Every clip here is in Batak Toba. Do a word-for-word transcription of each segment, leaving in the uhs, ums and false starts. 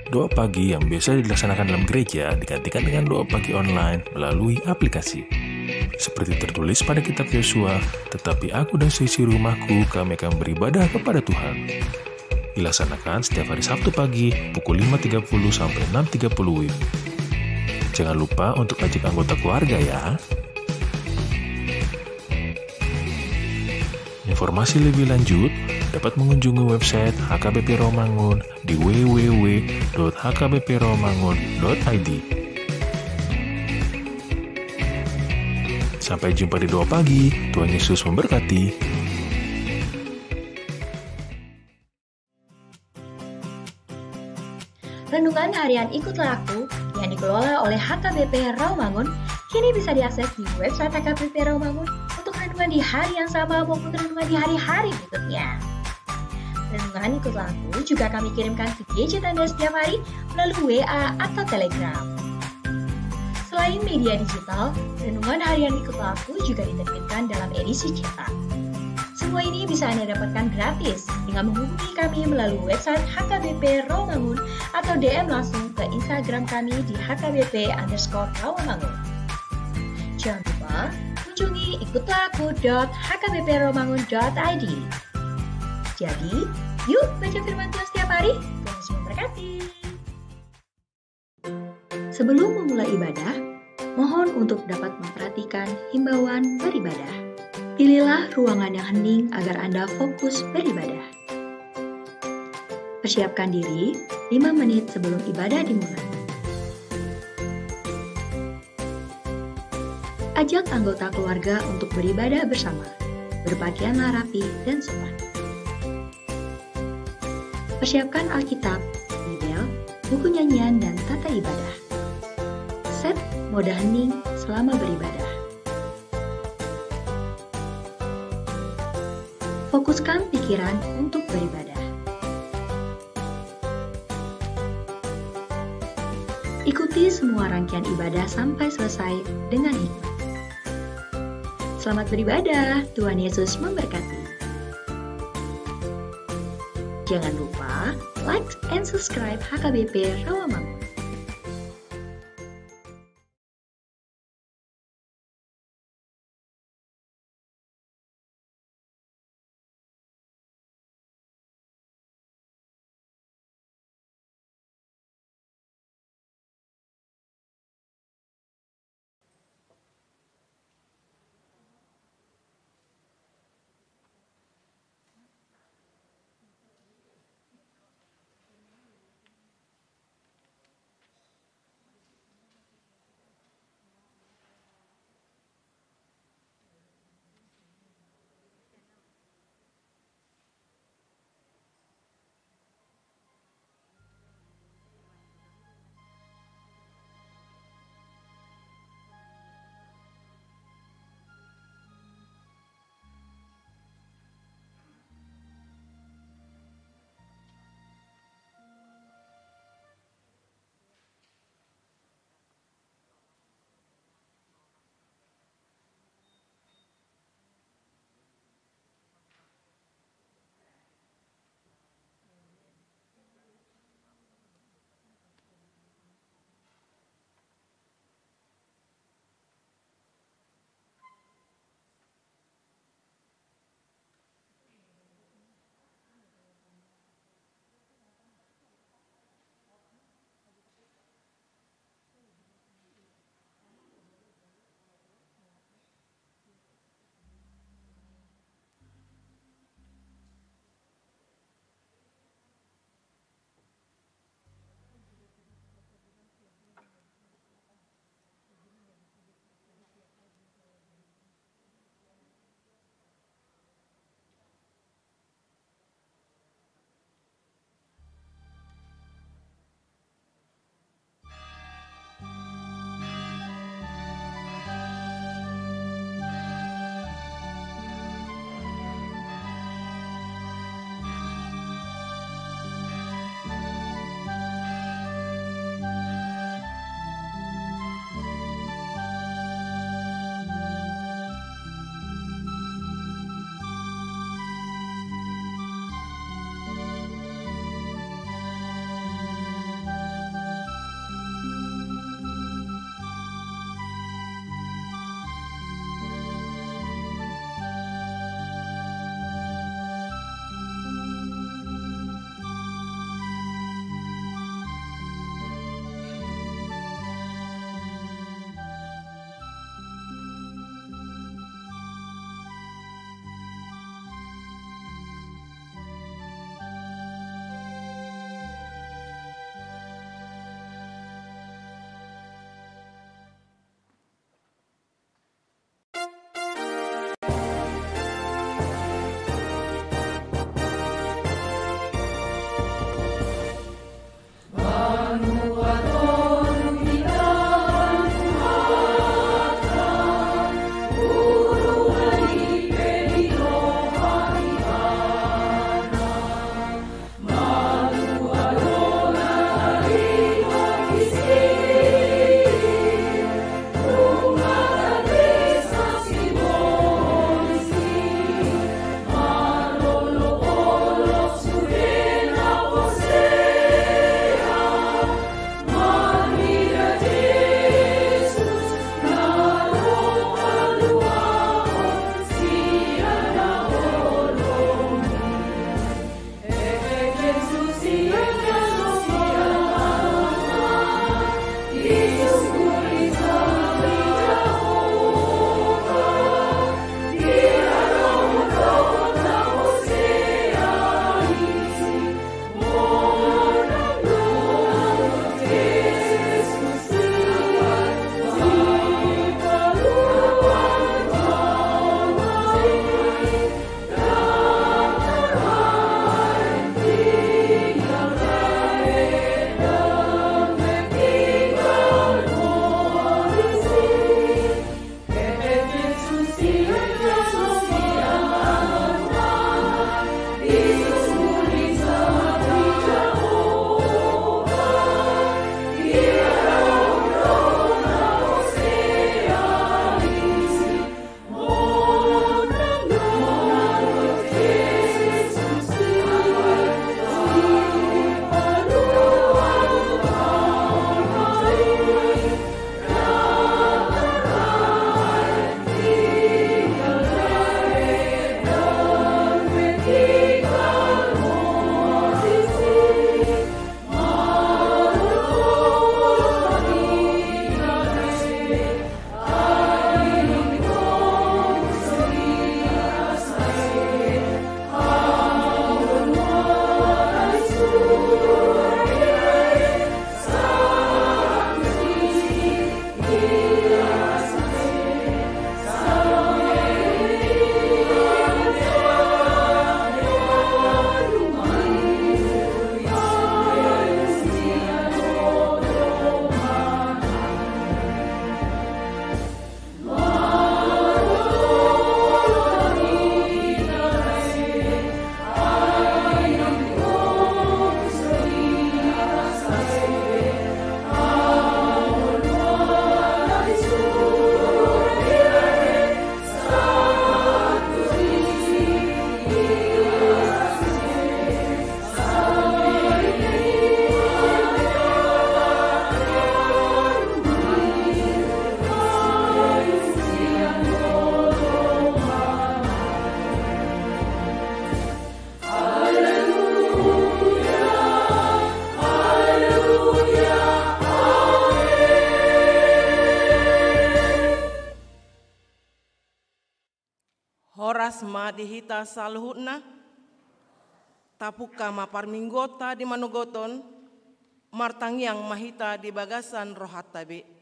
Doa pagi yang biasa dilaksanakan dalam gereja digantikan dengan doa pagi online melalui aplikasi. Seperti tertulis pada kitab Yosua, "Tetapi aku dan seisi rumahku, kami akan beribadah kepada Tuhan." Dilaksanakan setiap hari Sabtu pagi pukul lima tiga puluh sampai enam tiga puluh W I B. Jangan lupa untuk ajak anggota keluarga ya. Informasi lebih lanjut dapat mengunjungi website H K B P Rawamangun di w w w dot h k b p rawamangun dot i d. Sampai jumpa di Doa Pagi. Tuhan Yesus memberkati. Renungan Harian Ikutlah Aku yang dikelola oleh H K B P Rawamangun kini bisa diakses di website H K B P Rawamangun untuk renungan di hari yang sama maupun renungan di hari-hari berikutnya. Renungan Ikutlah Aku juga kami kirimkan ke gadget Anda setiap hari melalui W A atau Telegram. Selain media digital, Renungan Harian Ikutlah Aku juga diterbitkan dalam edisi cetak. Semua ini bisa Anda dapatkan gratis dengan menghubungi kami melalui website H K B P Rawamangun atau D M langsung ke Instagram kami di H K B P underscore Rawamangun. Jangan lupa kunjungi ikutlah aku dot h k b p rawamangun dot i d. Jadi, yuk baca firman Tuhan setiap hari. Tuhan Yesus memberkati. Sebelum memulai ibadah, mohon untuk dapat memperhatikan himbauan beribadah. Pilihlah ruangan yang hening agar Anda fokus beribadah. Persiapkan diri lima menit sebelum ibadah dimulai. Ajak anggota keluarga untuk beribadah bersama. Berpakaianlah rapi dan sopan. Persiapkan Alkitab, Bibel, buku nyanyian, dan tata ibadah. Set mode hening selama beribadah. Fokuskan pikiran untuk beribadah. Ikuti semua rangkaian ibadah sampai selesai dengan hikmat. Selamat beribadah, Tuhan Yesus memberkati. Jangan lupa like and subscribe H K B P Rawamangun. Horas ma di hita saluhutna. Tapungka ma parmingguonta di manogot on. Martangiang ma hita di bagasan rohanta be.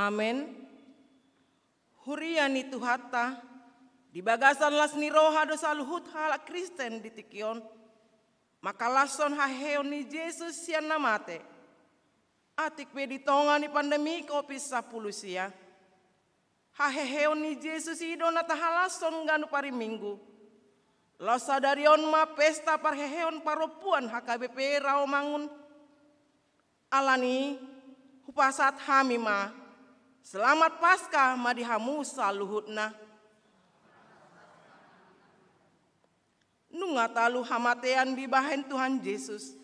Amen. Huria ni Tuhanta, di bagasan las ni roha do saluhut halak Kristen di tingki on, mangkalashon haheheon ni Jesus sian na mate. Atik pe di tonga ni pandemi covid sampulu sia, haheheon ni Jesus i do na tahalashon ganup ari Minggu. Laos sadari on ma pesta parheheon parompuan H K B P Rawamangun. Alani, hupasahat hami ma, selamat Paskah ma di hamu saluhutna. Nunga talu hamatean dibahen Tuhan Jesus.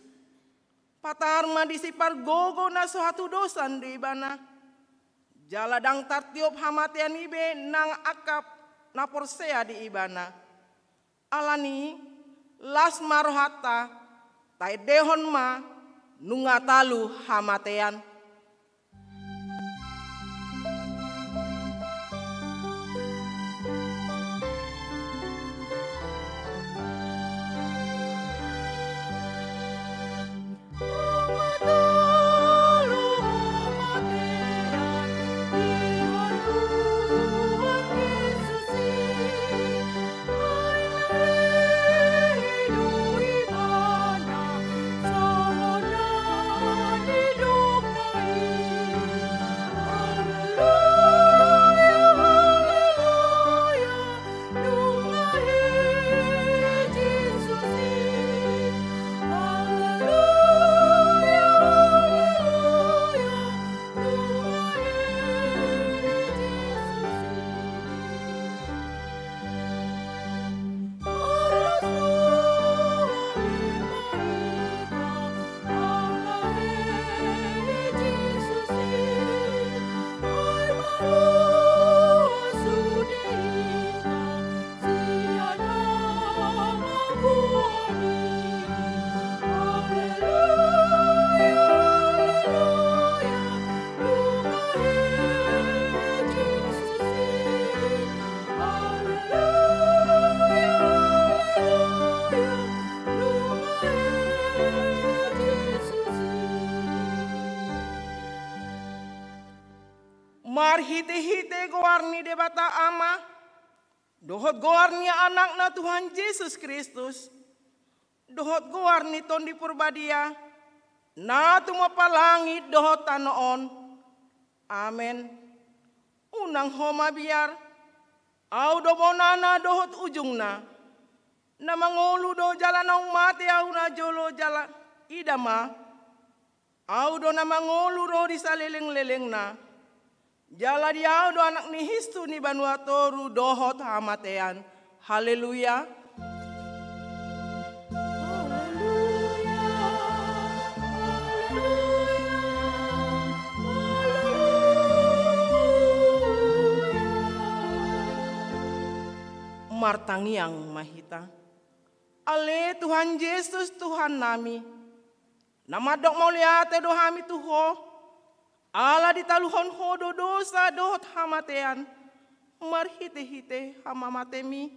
Patar ma disi pargogo na so hatudosan di Ibana. Jala ndang tartiop hamatean i be nang angka na porsea di Ibana. Alani, las ma rohanta, taendehon ma, nunga talu hamatean. Marhitehite goar ni Debata Ama, dohot goar ni Anakna Tuhan Jesus Kristus, dohot goar ni Tondi Parbadia, na tumompa langit dohot tano on. Amen. Unang ho mabiar, Au do bonana dohot ujungna. Na mangolu do jala naung mate Au najolo, jala ida ma, Au do na mangolu ro di salelenglelengna. Jala di Au do anak ni histu ni banua toru dohot hamatean. Haleluya. Martangiang ma hita. Ale Tuhan Jesus, Tuhannami, na mandok mauliate do hami tu Ho, ala ditaluhon Ho do dosa dohot hamatean, marhitehite hamamatemi.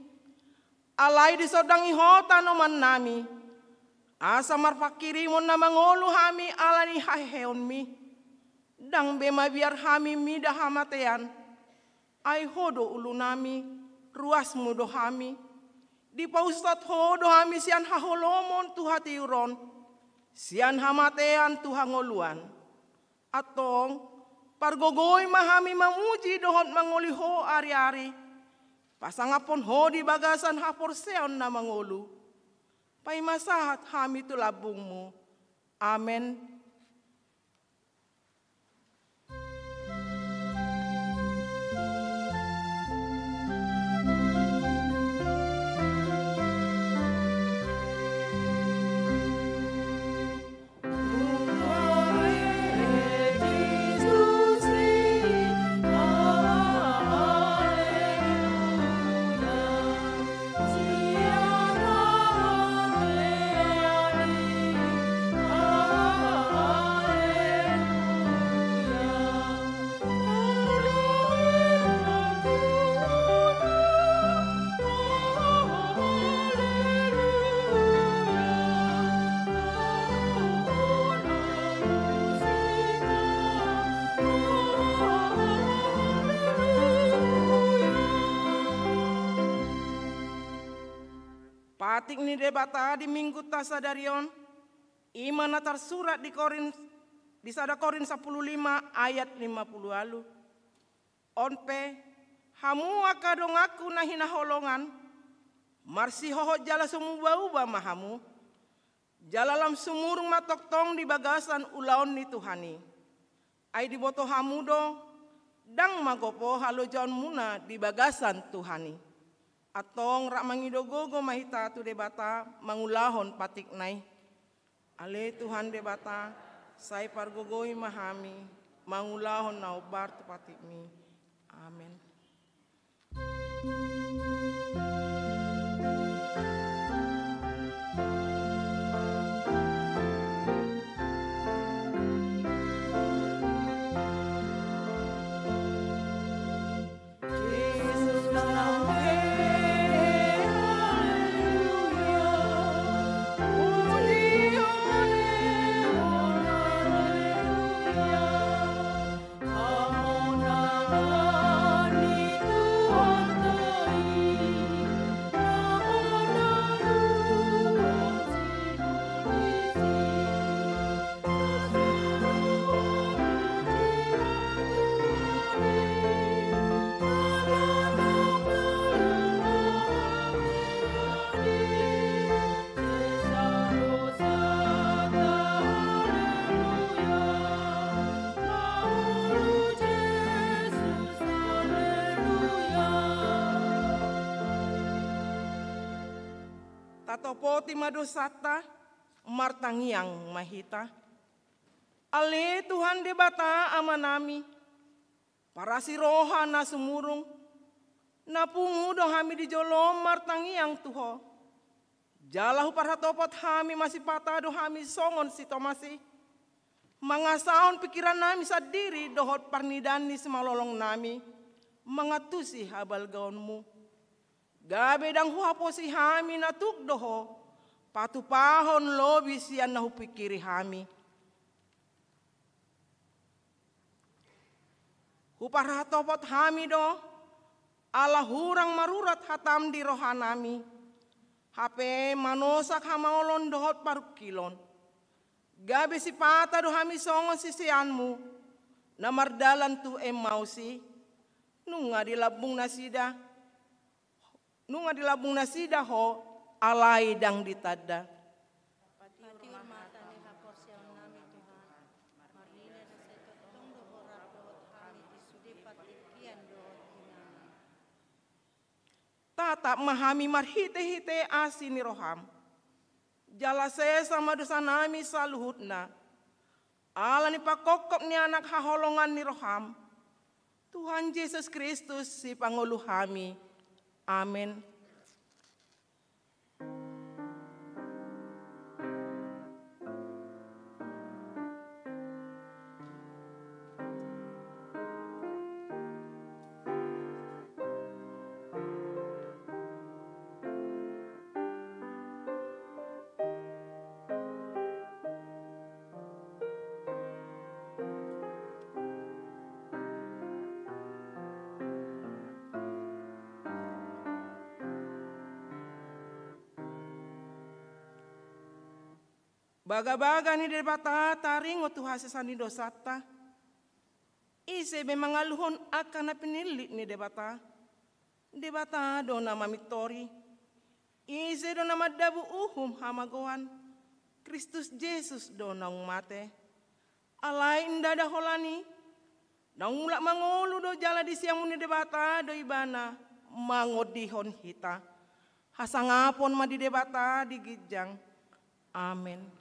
Alai disondangi Ho tanomannami, asa marpanghirimon na mangolu hami ala ni haheheonmi. Ndang be mabiar hami mida hamatean. Ai Ho do ulunami, ruasmu do hami. Dipausat Ho do hami sian haholomon tu hatiuron, sian hamatean tu hangoluan. Antong, pargogoi ma hami mamuji dohot mangoli Ho ariari, pasangaphon Ho di bagasan haporseaon na mangolu. Paima sahat hami tu lambungmu. Amen. Patik ni Debata di Minggunta sadari on, i ma na tarsurat di Korin, di sada Korin sampulu lima ayat lima pulu ualu. On pe, hamu angka donganku na hinaholongan, marsihohot jala so muba-uba ma hamu, jala lam sumurung ma tongtong di bagasan ulaon ni Tuhan i. Ai diboto hamu do, ndang magopo halojaonmuna di bagasan Tuhan i. Antong rap mangido gogo ma hita tu Debata mangulahon patikna i. Ale Tuhan Debata, sai pargogoi ma hami mangulahon na hombar tu patikmi. Amen. Tatopoti ma dosanta, martangiang ma hita. Ale Tuhan Debata Amanami, parasi roha na sumurung, na pungu do hami di jolom martangiang tu Ho. Jala huparhatopot hami masipata do hami songon si Tomas i, mangasahon pingkirannami sandiri dohot parnidaan ni simalolongnami, mangantusi habalgaonmu. Gabe ndang huhaposi hami na tuk do Ho patupahon lobi sian na hupingkiri hami. Huparhatopot hami do, ala hurang marurat hatam di rohanami, hape manosak hamaolon dohot parungkilon. Gabe sipata do hami songon siseanmu, na mardalan tu Emmaus i, nunga di lambung nasida, nunga di lambung nasida Ho, alai ndang ditanda. Patiur ma hata ni haporseaonnami, Tuhan. Marnida na sai tongtong do Ho rap dohot hami di sude partingkian dohot inganan. Tatap ma hami marhite-hite asi ni roham. Jala sesa ma dosanami saluhutna. Ala ni pangkophop ni Anak haholongan ni roham, Tuhan Jesus Kristus, Sipangolu hami. Amen. Bagabaga ni Debata taringot tu hasesaan ni dosanta. Ise be mangaluhon angka na pinillit ni Debata? Debata do na mamintori. Ise do na mandabu uhum hamagoan? Kristus Jesus do naung mate. Alai ndada holan i, naung mulak mangolu do jala di siamun ni Debata do Ibana mangondihon hita. Hasangapon ma di Debata di ginjang. Amen.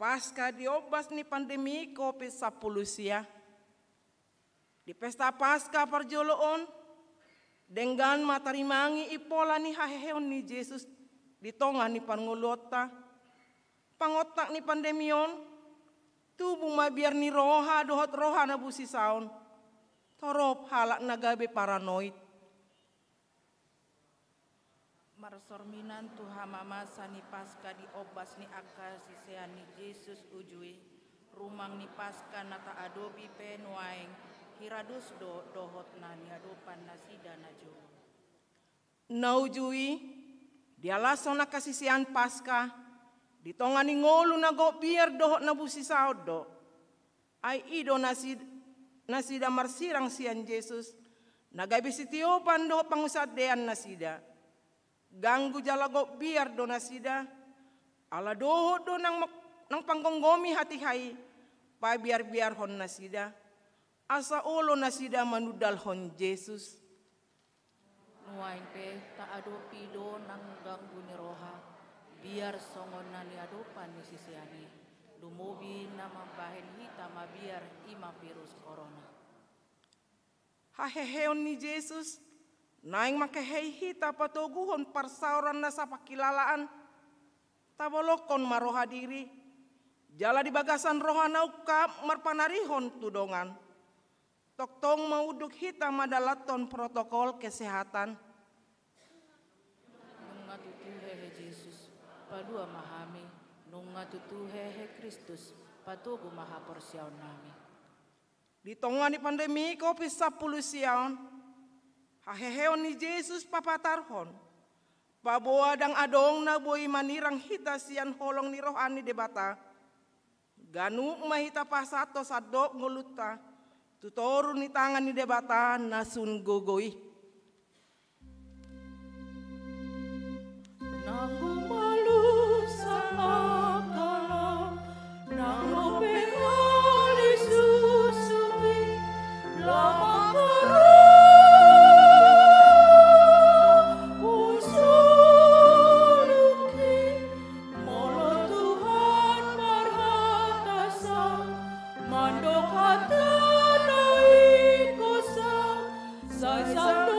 Paska di ombas ni pandemi covid sampulu sia. Di pesta Paska parjolo on, denggan ma tarimangi impola ni haheheon ni Jesus di tonga ni parngoluonta. Pangontak ni pandemi on, tubu ma biar ni roha dohot roha na busisaon. Torop halak na gabe paranoid. Marsorminan tu hamamasa ni Paska di ombas ni angka sisean ni Jesus uju i, rumang ni Paska na taadopi pe nuaeng hira dos do dohot na niadopan nasida na jolo. Na uju i, dialashon angka sisean Paska di tonga ni ngolu na gok biar dohot na busisaon do. Ai i do nasid-, nasida marsirang sian Jesus, na gabe sitiopan dohot pangunsandean nasida. Ganggu jala gok biar do nasida, ala dohot do nang, nang panggomgomi hatiha i pabiarbiarhon nasida, asa olo nasida manundalhon Jesus. Nuaeng pe taadopi do nang ganggu ni roha, biar songon na niadopan ni sisean i, lumobi na mambahen hita mabiar, i ma virus corona. Haheheon ni Jesus naeng manghehei hita patoguhon parsaoran na sapangkilalaan. Tabolongkon ma roha diri, jala di bagasan roha na ungkap marpanarihon tu dongan. Tongtong ma unduk hita mandalanhon protokol kesehatan. Nunga tutu hehe Jesus, palua ma hami. Nunga tutu hehe Kristus, patogu ma haporseaonnami. Di tonga ni pandemi covid sampulu sia on, haheheon ni Jesus papatarhon, paboa ndang adong na boi manirang hita sian holong ni roha ni Debata. Ganup ma hita pasahathon sandok ngolunta tu toru ni tangan ni Debata na sun gogo i. Nang umalus sangkakala, nang lope hali susugi, lamang karu pusuluki, molo Tuhan marhatasa, mandok hata na ingkon sa, sai sang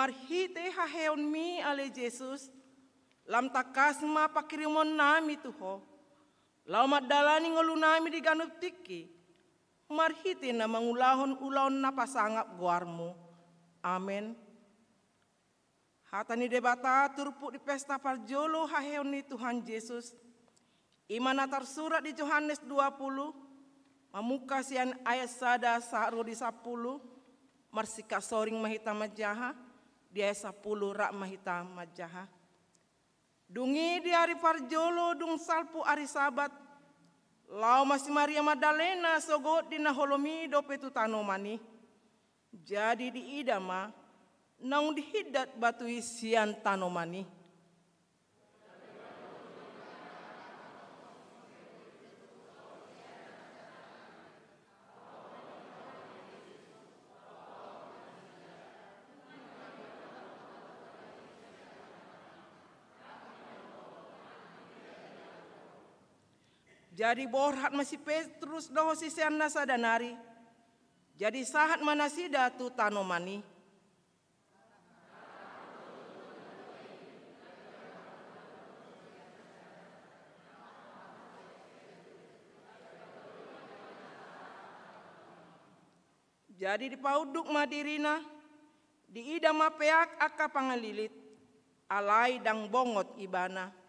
Marhite haheheonmi ale Jesus, lam tangkas ma panghirimonnami tu Ho, laho mandalani ngolunami di ganup tingki, marhite na mangulahon ulaon na pasangap goarmu. Amen. Hata ni Debata turpuk di pesta parjolo haheheon ni Tuhan Jesus, i ma na tarsurat di Johannes dua puluh, mamungka sian ayat sada sahat ro di sampulu. Marsingkat soring ma hita manjaha, di ayat sampulu rap ma hita manjaha. Dung i di ari parjolo dung salpu ari Sabat, laho ma si Maria Magdalena sogot di na holom i dope tu tanoman i. Jadi diida ma naung dihindat batu i sian tanoman i. Jadi borhat ma si Petrus dohot siseanna sada nari. Jadi sahat ma nasida tu tanoman i. Jadi dipaunduk ma dirina, diida ma peak angka pangalilit, alai ndang bongot ibana.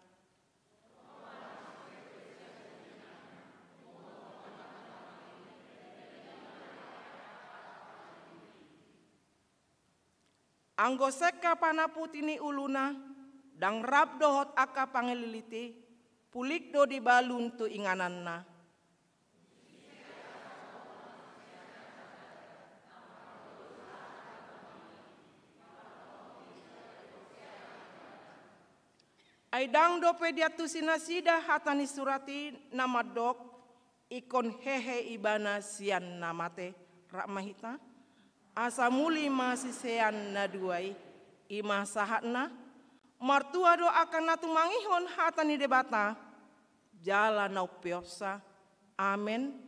Anggo sengka panaputi ni uluna, ndang rap dohot angka pangalilit i, pulik do dibalun tu ingananna. Ai ndang dope diantusi nasida hata ni surat i na mandok, ingkon hehe ibana sian na mate. Rap ma hita. Asa muli ma sisean na dua i, i ma sahatna, martua do angka na tumangihon hata ni Debata, jala na umpeopsa. Amen.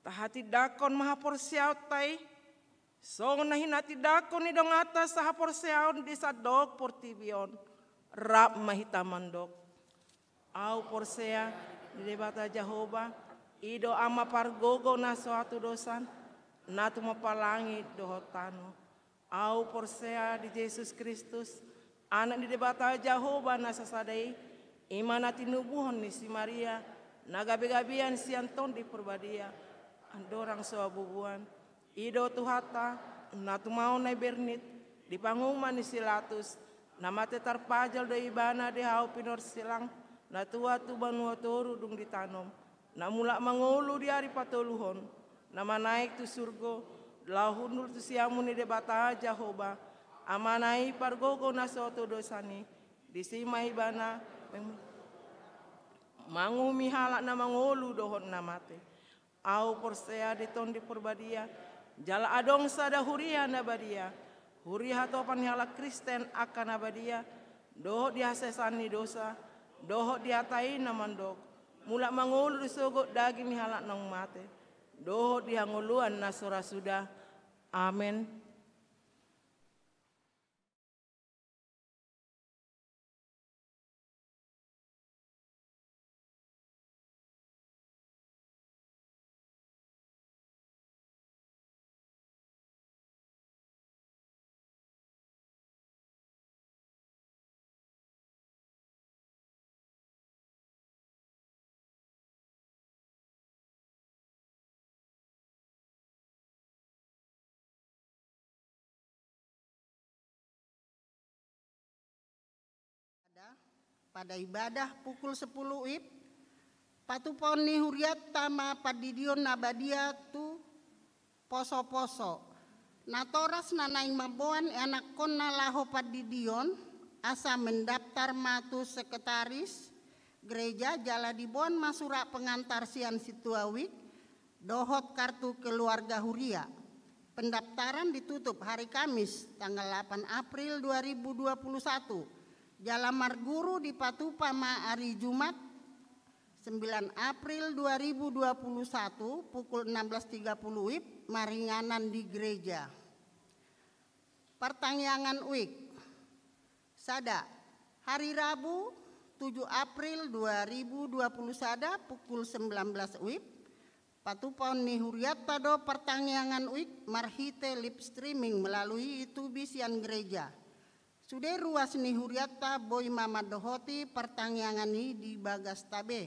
Tahatindangkon ma haporseaonta i, songon na hinatindangkon ni donganta sahaporseaon di sandok portibi on. Rap ma hita mandok. Ahu porsea di Debata Jahowa, i do Ama pargogo na so hatudosan, na tumompa langit dohot tano. Ahu porsea di Jesus Kristus, Anak ni Debata Jahowa na sasada i, i ma na tinubuhon ni si Maria, na gabegabean sian Tondi Parbadia, andorang so habubuan. I do Tuhanta, na tumaon na i bernit, di panguhuman ni si Latus, na mate tarpajal do ibana di hau pinorsilang, na tuat tu banua toru dung ditanom, na mulak mangolu di ari patoluhon, na manaek tu surgo, laho hundul tu siamun ni Debata Jahowa, Amana i pargogo na so hatudosan i, disi ma ibana mem- manguhumi halak na mangolu dohot na mate. Ahu porsea di Tondi Parbadia, jala adong sada huria na badia, huria hatopan ni halak Kristen angka na badia, dohot di hasesaan ni dosa, dohot di hata i na mandok, mulak mangolu di sogot daging ni halak naung mate, dohot di hangoluan na so ra suda. Amen. Pada, pada ibadah pukul sepuluh wib, patupaon ni hurianta ma pandidion na badia tu poso-poso. Natoras na naeng mamboan ianakhonna laho pandidion, asa mendaftar ma tu sekretaris gereja jala diboan ma surat pengantar sian sintua wib, dohot kartu keluarga huria. Pendaftaran ditutup hari Kamis, tanggal delapan April dua ribu dua puluh satu. Jala marguru dipatupa ma ari Jumat, sembilan April dua ribu dua puluh satu, pukul enam belas tiga puluh wib, maringanan di gereja. Partangiangan wib. Sada, hari Rabu, tujuh April dua ribu dua puluh sada, pukul sembilan belas wib, patupaon ni hurianta do partangiangan wib marhite live streaming melalui YouTube sian gereja. Sude ruas ni hurianta boi ma mandohoti partangiangan i di bagasta be.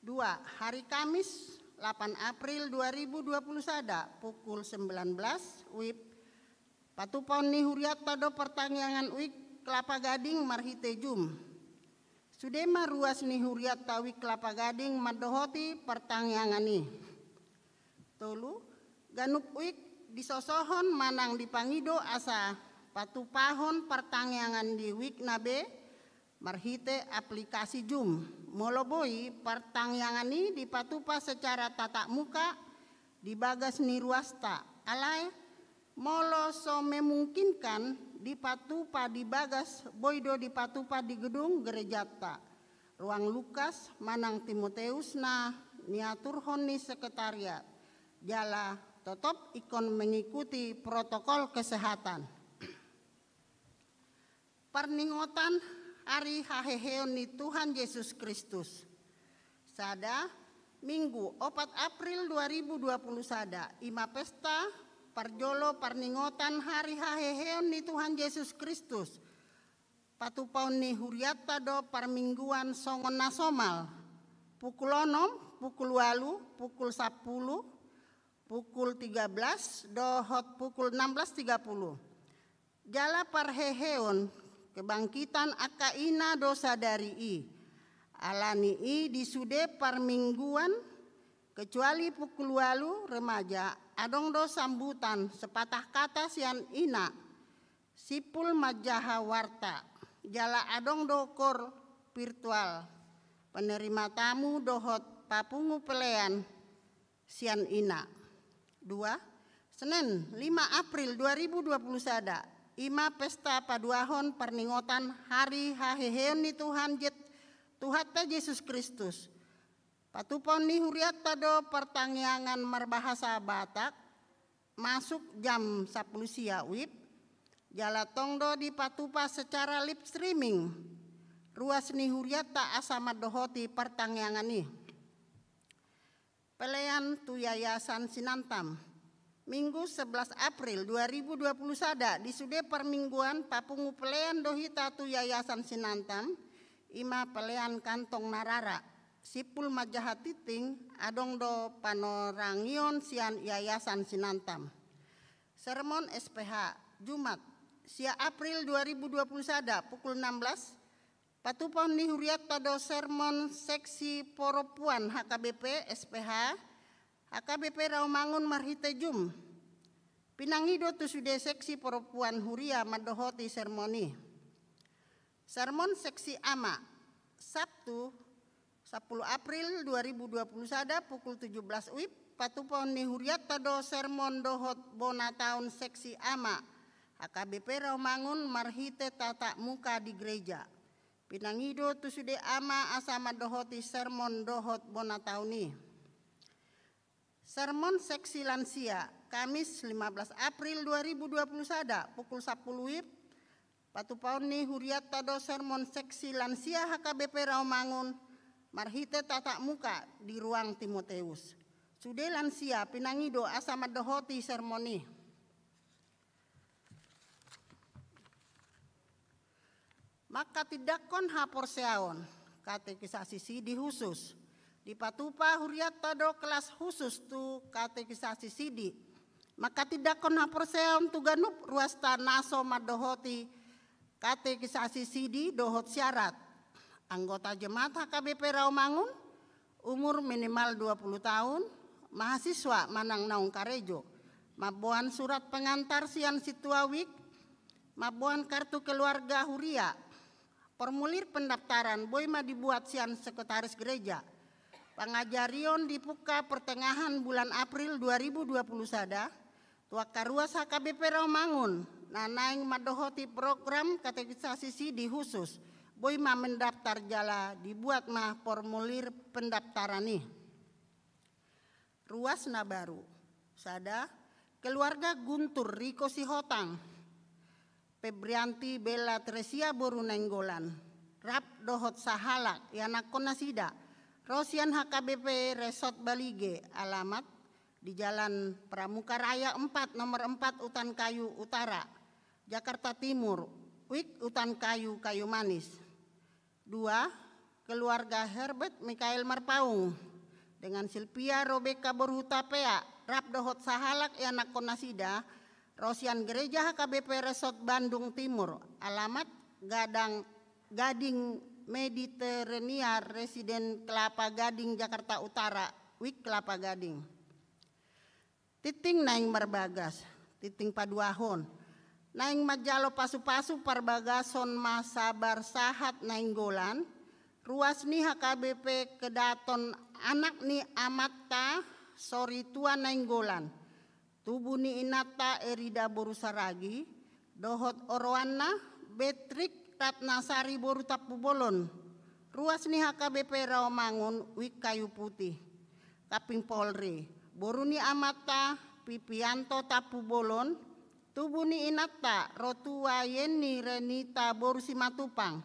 Dua, hari Kamis, delapan April dua ribu dua puluh sada, pukul sembilan belas wib, patupaon ni hurianta do partangiangan wib Kelapa Gading marhite Zoom. Sude ma ruas ni hurianta wib Kelapa Gading mandohoti partangiangan i. Tolu, ganup wib disosohon manang dipangido asa patupahon partangiangan di wibna be marhite aplikasi Zoom. Molo boi, partangiangan i dipatupa secara tatap muka di bagas ni ruasta. Alai, molo so memungkinkan, dipatupa di bagas, boi do dipatupa di gedung gerejanta, ruang Lukas manang Timoteus na niaturhon ni sekretariat, jala totop ingkon mengikuti protokol kesehatan. Parningotan Hari Haheheon ni Tuhan Jesus Kristus. Sada, Minggu, opat April dua ribu dua puluh sada, i ma pesta parjolo parningotan Hari Haheheon ni Tuhan Jesus Kristus. Patupaon ni hurianta do parmingguan songon na somal. Pukul onom, pukul ualu, pukul sampulu, pukul tiga belas, dohot pukul enam belas tiga puluh. Jala parheheon kebangkitan angka ina do sadari i. Alani i di sude parmingguan, kecuali pukul ualu remaja, adong do sambutan sepatah kata sian ina, simpul manjaha warta, jala adong do kor virtual, penerima tamu dohot papungu pelean sian ina. Dua, Senen, lima April dua ribu dua puluh sada, i ma pesta paduahon parningotan Hari Haheheon ni Tuhan Jet-, Tuhanta Jesus Kristus. Patupaon ni hurianta do partangiangan marbahasa Batak, masuk jam sampulu sia wib, jala tong do dipatupa secara live streaming ruas ni hurianta asa mandohoti partangiangan i. Pelean tu Yayasan Sinantam. Minggu sebelas April dua ribu dua puluh sada, di sude parmingguan papungu pelean do hita tu Yayasan Sinantam, i ma pelean kantong na rara. Simpul manjaha tingting, adong do panorangion sian Yayasan Sinantam. Sermon S P H, Jumat, sia April dua ribu dua puluh sada, pukul enam belas, patupaon ni hurianta do sermon seksi perempuan H K B P S P H, H K B P Rawamangun marhite Zoom. Pinangido tu sude seksi perempuan huria mandohoti sermon i. Sermon seksi ama, Sabtu, Sapuluh April dua ribu dua puluh sada, pukul tujuh belas W I B, patupaon ni hurianta do sermon dohot bona taon seksi ama H K B P Rawamangun marhite tatap muka di gereja. Pinangido tu sude ama asa mandohoti sermon dohot bona taon i. Sermon seksi lansia, Kamis lima belas April dua ribu dua puluh sada, pukul sapuluh W I B, patupaon ni hurianta do sermon seksi lansia H K B P Rawamangun marhite tatap muka di ruang Timoteus. Sude lansia pinangido asa mandohoti sermon i. Manghatindanghon haporseaon, katekisasi sidi husus. Dipatupa hurianta do kelas husus tu katekisasi sidi. Manghatindanghon haporseaon tu ganup ruasta na so mandohoti katekisasi sidi dohot syarat. Anggota jemaat H K B P Rawamangun, umur minimal dua puluh taon, mahasiswa manang naung karejo, mamboan surat pengantar sian sintua W I B, mamboan kartu keluarga huria, formulir pendaftaran boi ma dibuat sian sekretaris gereja. Pangajarion dipungka pertengahan bulan April dua ribu dua puluh sada, tu angka ruas H K B P Rawamangun na naeng mandohoti program katekisasi sidi husus, boi ma mendaftar jala dibuat ma formulir pendaftaran i. Ruas na baru. Sada, keluarga Guntur Riko Sihotang, Febrianti Bella Tresia boru Nainggolan, rap dohot sahalak ianakkon nasida, ro sian H K B P Resort Balige, alamat di Jalan Pramuka Raya empat, nomor empat, Utan Kayu Utara, Jakarta Timur, W I B Utan Kayu, Kayu Manis. Dua, keluarga Herbert Mikael Marpaung dengan Silvia Robeka boru Hutapea, rap dohot sahalak ianakkon nasida, ro sian gereja H K B P Resort Bandung Timur, alamat Gadang, Gading Mediterania Residen Kelapa Gading, Jakarta Utara, W I B Kelapa Gading. Tingting naeng marbagas, tingting paduahon. Naeng manjalo pasupasu parbagason ma sabar sahat Nainggolan, ruas ni H K B P kedaton anak ni amanta Soritua Nainggolan, tubu ni inanta Erida boru Saragi, dohot oroanna Betrik Ratnasari boru Tampubolon, ruas ni H K B P Rawamangun, W I B Kayu Putih. Kampung Polri, boru ni amanta Pipianto Tampubolon, tubu ni inanta Rotua Yeni Renita boru Simatupang.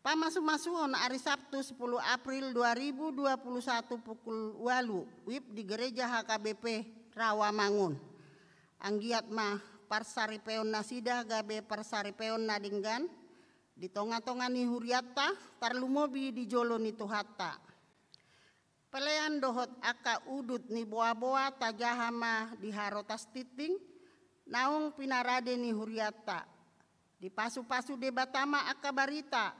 Pamasumasuon ari Sabtu sepuluh April dua ribu dua puluh satu pukul ualu, W I B di gereja H K B P Rawamangun. Anggiat ma parsaripeon nasida gabe parsaripeon na denggan di tongatonga ni hurianta, tarlumobi di jolo ni Tuhanta. Pelean dohot angka udut ni boaboa tajaha ma di harotas tingting naung pinarade ni hurianta. Dipasupasu Debata ma angka barita,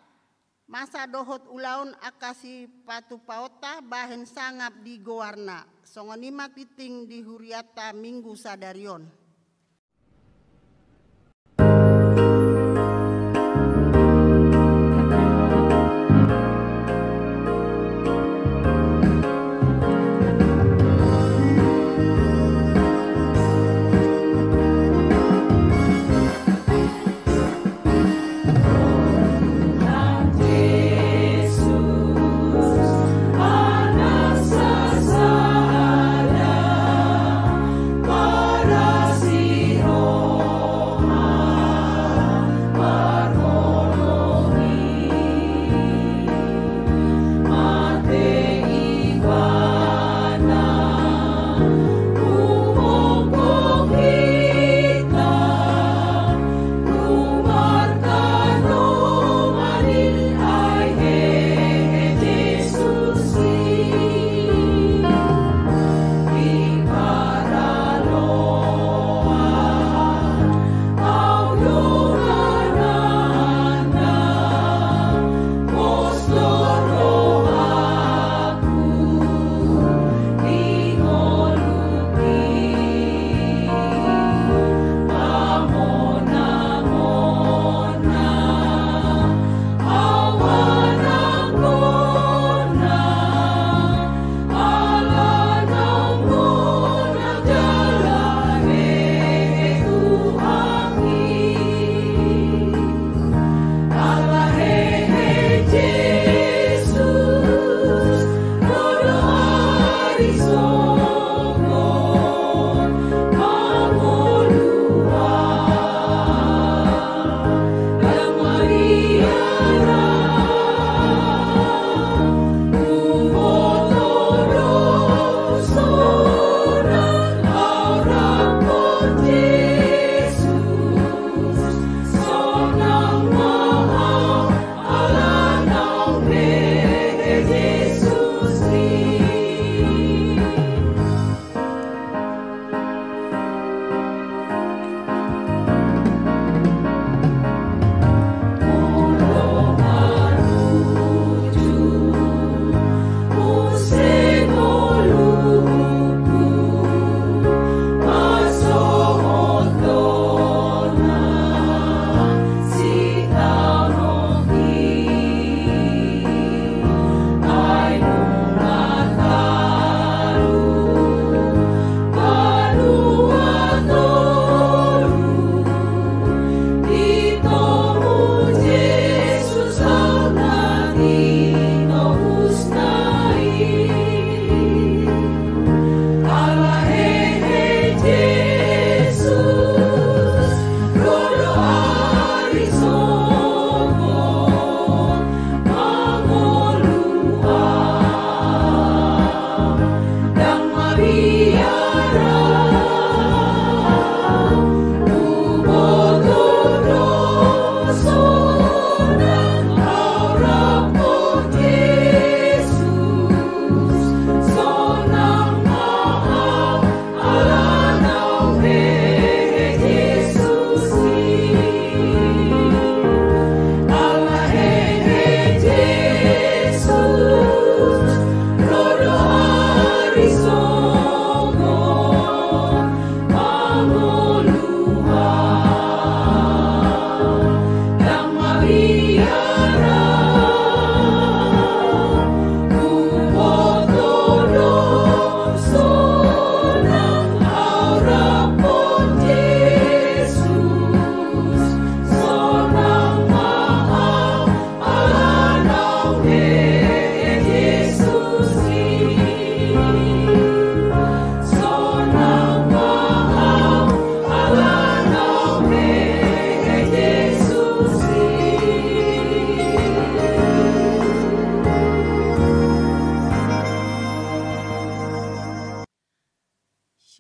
masa dohot ulaon angka sipatupaonta bahen sangap di goarna. Songon i ma tingting di hurianta minggu sadari on.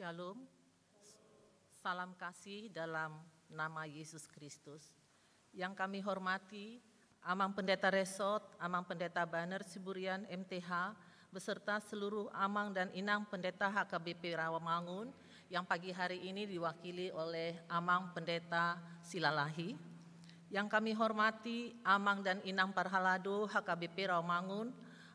Shalom. Salam kasih dalam nama Yesus Kristus. Yang kami hormati Amang Pendeta Resort, Amang Pendeta Banner Siburian M T H, beserta seluruh Amang dan Inang Pendeta H K B P Rawamangun yang pagi hari ini diwakili oleh Amang Pendeta Silalahi. Yang kami hormati Amang dan Inang Parhalado H K B P Rawamangun,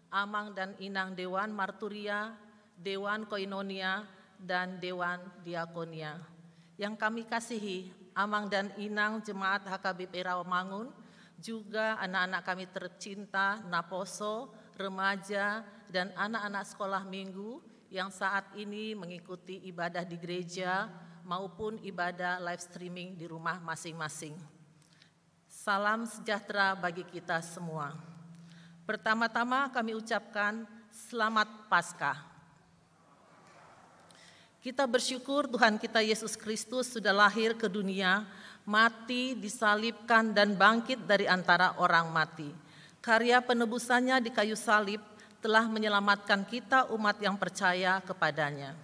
Amang dan Inang Dewan Marturia, Dewan Koinonia, dan Dewan Diakonia. Yang kami kasihi, Amang dan Inang Jemaat H K B P Rawamangun, juga anak-anak kami tercinta, naposo, remaja, dan anak-anak sekolah minggu yang saat ini mengikuti ibadah di gereja maupun ibadah live streaming di rumah masing-masing. Salam sejahtera bagi kita semua. Pertama-tama kami ucapkan Selamat Paskah. Kita bersyukur Tuhan kita Yesus Kristus sudah lahir ke dunia, mati, disalibkan, dan bangkit dari antara orang mati. Karya penebusannya di kayu salib telah menyelamatkan kita umat yang percaya kepadanya.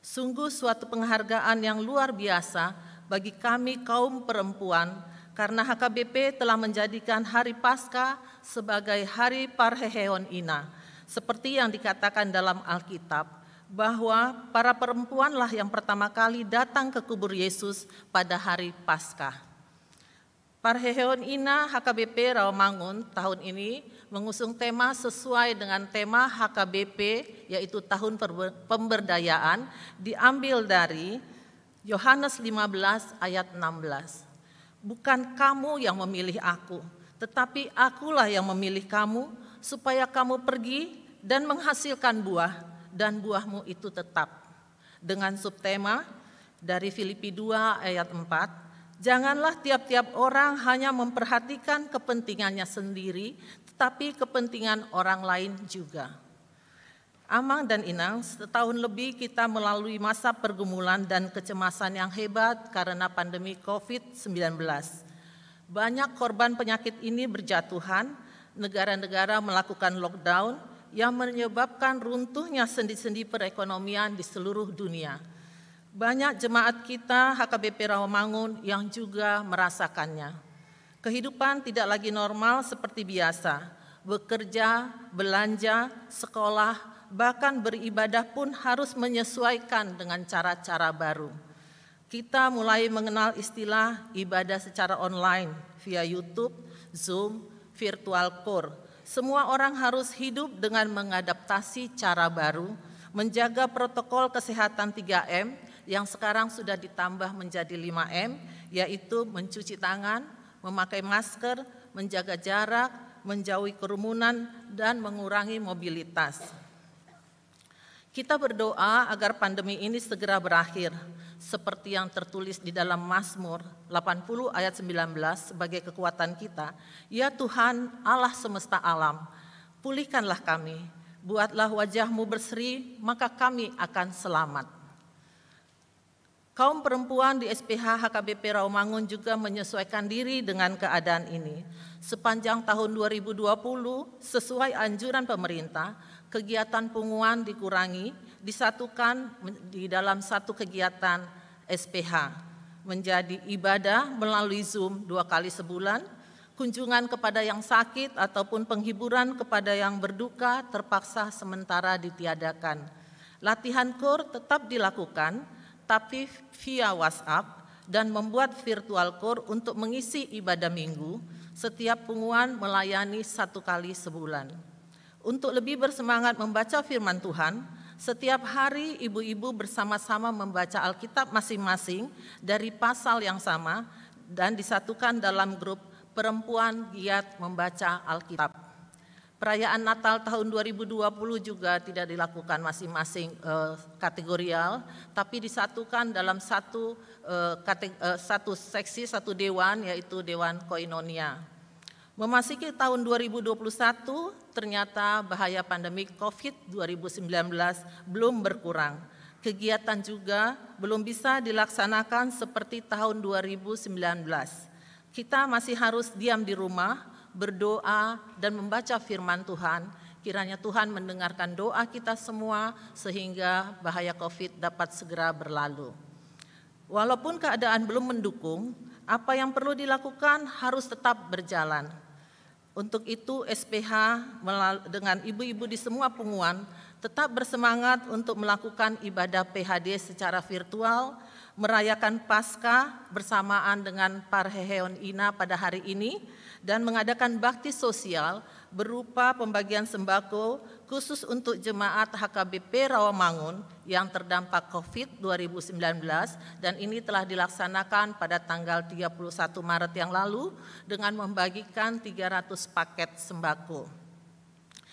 Sungguh suatu penghargaan yang luar biasa bagi kami kaum perempuan karena H K B P telah menjadikan Hari Paskah sebagai Hari Parheheon Ina, seperti yang dikatakan dalam Alkitab, bahwa para perempuanlah yang pertama kali datang ke kubur Yesus pada Hari Paskah. Parheheon Ina H K B P Rawamangun tahun ini mengusung tema sesuai dengan tema H K B P, yaitu Tahun Perbe-, Pemberdayaan, diambil dari Yohanes lima belas ayat enam belas. "Bukan kamu yang memilih aku, tetapi akulah yang memilih kamu, supaya kamu pergi dan menghasilkan buah, dan buahmu itu tetap." Dengan subtema dari Filipi dua ayat empat, "Janganlah tiap-tiap orang hanya memperhatikan kepentingannya sendiri, tetapi kepentingan orang lain juga." Amang dan Inang, setahun lebih kita melalui masa pergumulan dan kecemasan yang hebat karena pandemi covid sembilan belas. Banyak korban penyakit ini berjatuhan, negara-negara melakukan lockdown yang menyebabkan runtuhnya sendi-sendi perekonomian di seluruh dunia. Banyak jemaat kita H K B P Rawamangun yang juga merasakannya. Kehidupan tidak lagi normal seperti biasa. Bekerja, belanja, sekolah, bahkan beribadah pun harus menyesuaikan dengan cara-cara baru. Kita mulai mengenal istilah ibadah secara online via YouTube, Zoom, virtual core. Semua orang harus hidup dengan mengadaptasi cara baru, menjaga protokol kesehatan tiga M yang sekarang sudah ditambah menjadi lima M, yaitu mencuci tangan, memakai masker, menjaga jarak, menjauhi kerumunan, dan mengurangi mobilitas. Kita berdoa agar pandemi ini segera berakhir, seperti yang tertulis di dalam Mazmur delapan puluh ayat sembilan belas sebagai kekuatan kita, "Ya Tuhan, Allah semesta alam, pulihkanlah kami, buatlah wajah-Mu berseri, maka kami akan selamat." Kaum perempuan di S P H H K B P Rawamangun juga menyesuaikan diri dengan keadaan ini. Sepanjang tahun dua ribu dua puluh, sesuai anjuran pemerintah, kegiatan punguan dikurangi, disatukan men-, di dalam satu kegiatan S P H, menjadi ibadah melalui Zoom dua kali sebulan, kunjungan kepada yang sakit ataupun penghiburan kepada yang berduka terpaksa sementara ditiadakan. Latihan core tetap dilakukan, tapi via WhatsApp dan membuat virtual core untuk mengisi ibadah minggu. Setiap punguan melayani satu kali sebulan. Untuk lebih bersemangat membaca firman Tuhan, setiap hari ibu-ibu bersama-sama membaca Alkitab masing-masing dari pasal yang sama dan disatukan dalam grup perempuan giat membaca Alkitab. Perayaan Natal tahun dua ribu dua puluh juga tidak dilakukan masing-masing, eh, kategorial, tapi disatukan dalam satu, eh, kate-, eh, satu seksi, satu dewan, yaitu Dewan Koinonia. Memasuki tahun dua ribu dua puluh satu, ternyata bahaya pandemi covid dua ribu sembilan belas belum berkurang. Kegiatan juga belum bisa dilaksanakan seperti tahun dua ribu sembilan belas. Kita masih harus diam di rumah, berdoa, dan membaca firman Tuhan. Kiranya Tuhan mendengarkan doa kita semua, sehingga bahaya covid dapat segera berlalu. Walaupun keadaan belum mendukung, apa yang perlu dilakukan harus tetap berjalan. Untuk itu, S P H melal-, dengan ibu-ibu di semua punguan tetap bersemangat untuk melakukan ibadah P H D secara virtual, merayakan Paskah bersamaan dengan parheheon ina pada hari ini, dan mengadakan bakti sosial berupa pembagian sembako khusus untuk jemaat H K B P Rawamangun yang terdampak covid dua ribu sembilan belas, dan ini telah dilaksanakan pada tanggal tiga puluh satu Maret yang lalu dengan membagikan tiga ratus paket sembako.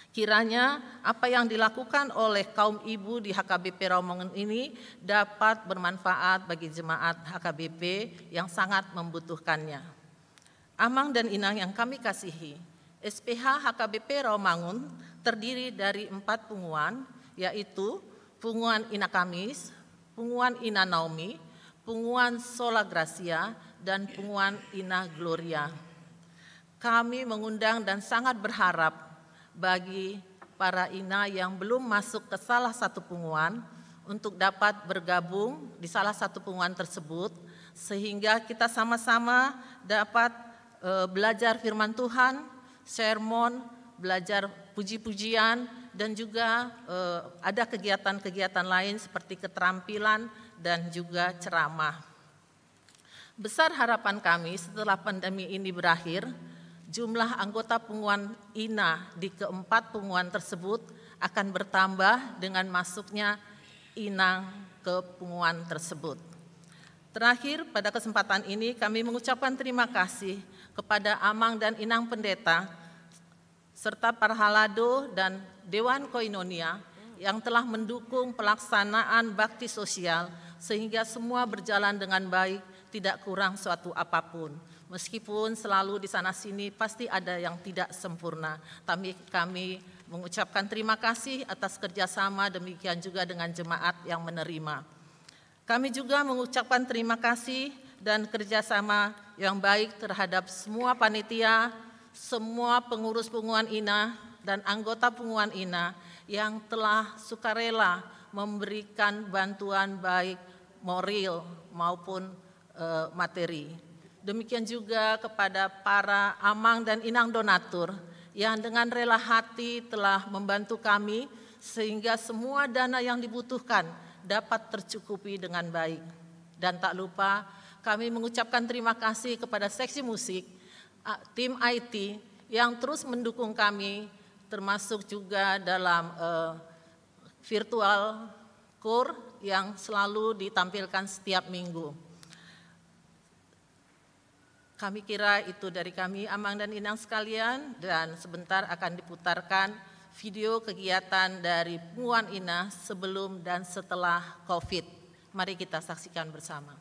Kiranya apa yang dilakukan oleh kaum ibu di H K B P Rawamangun ini dapat bermanfaat bagi jemaat H K B P yang sangat membutuhkannya. Amang dan Inang yang kami kasihi, S P H H K B P Rawamangun terdiri dari empat punguan, yaitu Punguan Ina Kamis, Punguan Ina Naomi, Punguan Sola Gracia, dan Punguan Ina Gloria. Kami mengundang dan sangat berharap bagi para ina yang belum masuk ke salah satu punguan untuk dapat bergabung di salah satu punguan tersebut, sehingga kita sama-sama dapat, eh, belajar firman Tuhan, sermon, belajar puji-pujian, dan juga, eh, ada kegiatan-kegiatan lain seperti keterampilan dan juga ceramah. Besar harapan kami, setelah pandemi ini berakhir, jumlah anggota punguan ina di keempat punguan tersebut akan bertambah dengan masuknya inang ke punguan tersebut. Terakhir, pada kesempatan ini kami mengucapkan terima kasih kepada Amang dan Inang Pendeta serta parhalado dan Dewan Koinonia yang telah mendukung pelaksanaan bakti sosial sehingga semua berjalan dengan baik, tidak kurang suatu apapun. Meskipun selalu di sana sini pasti ada yang tidak sempurna, tapi kami mengucapkan terima kasih atas kerjasama, demikian juga dengan jemaat yang menerima. Kami juga mengucapkan terima kasih dan kerjasama yang baik terhadap semua panitia, semua pengurus Punguan Inah, dan anggota Punguan Inah yang telah sukarela memberikan bantuan baik moral maupun, eh, materi. Demikian juga kepada para amang dan inang donatur yang dengan rela hati telah membantu kami sehingga semua dana yang dibutuhkan dapat tercukupi dengan baik. Dan tak lupa, kami mengucapkan terima kasih kepada seksi musik, a, tim I T yang terus mendukung kami, termasuk juga dalam, eh, virtual koor yang selalu ditampilkan setiap minggu. Kami kira itu dari kami, Amang dan Inang sekalian, dan sebentar akan diputarkan video kegiatan dari Punguan Inah sebelum dan setelah covid. Mari kita saksikan bersama.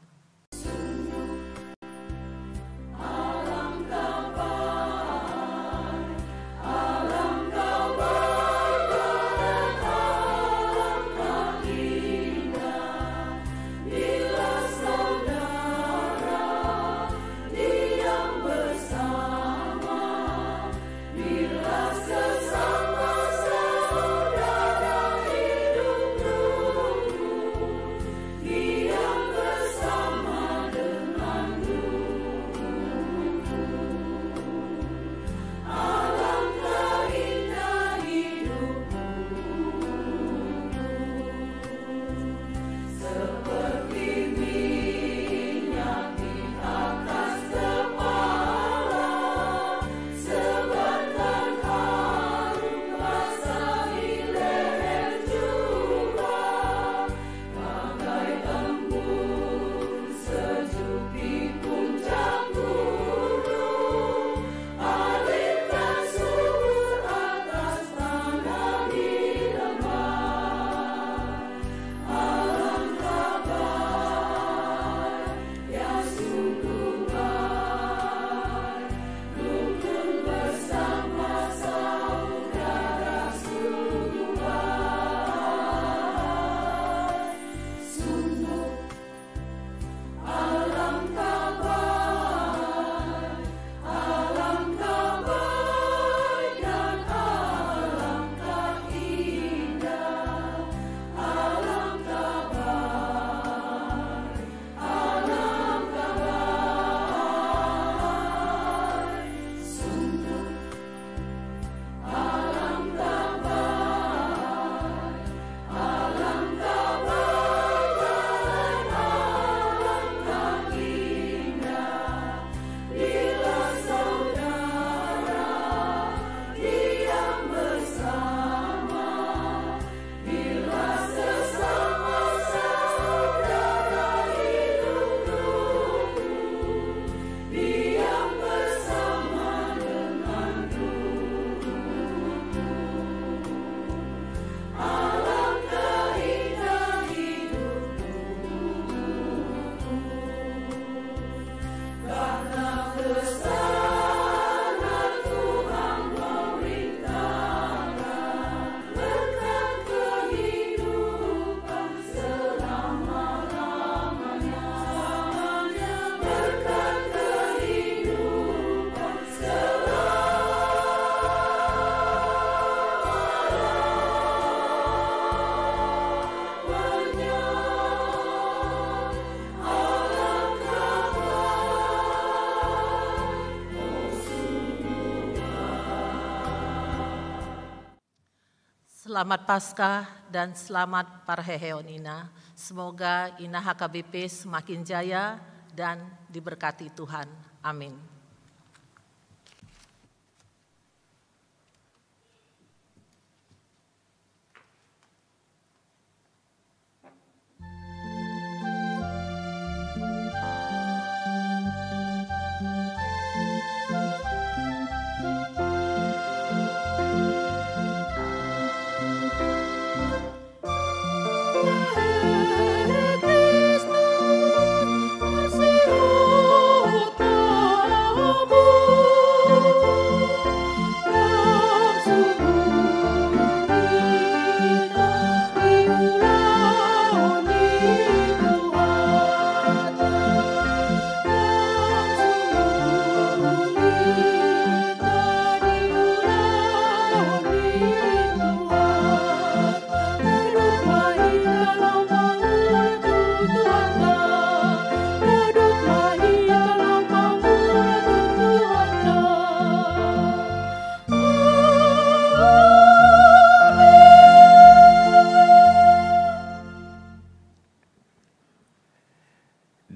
Selamat Paskah dan selamat parheheon Inah. Semoga Inah H K B P semakin jaya dan diberkati Tuhan. Amin.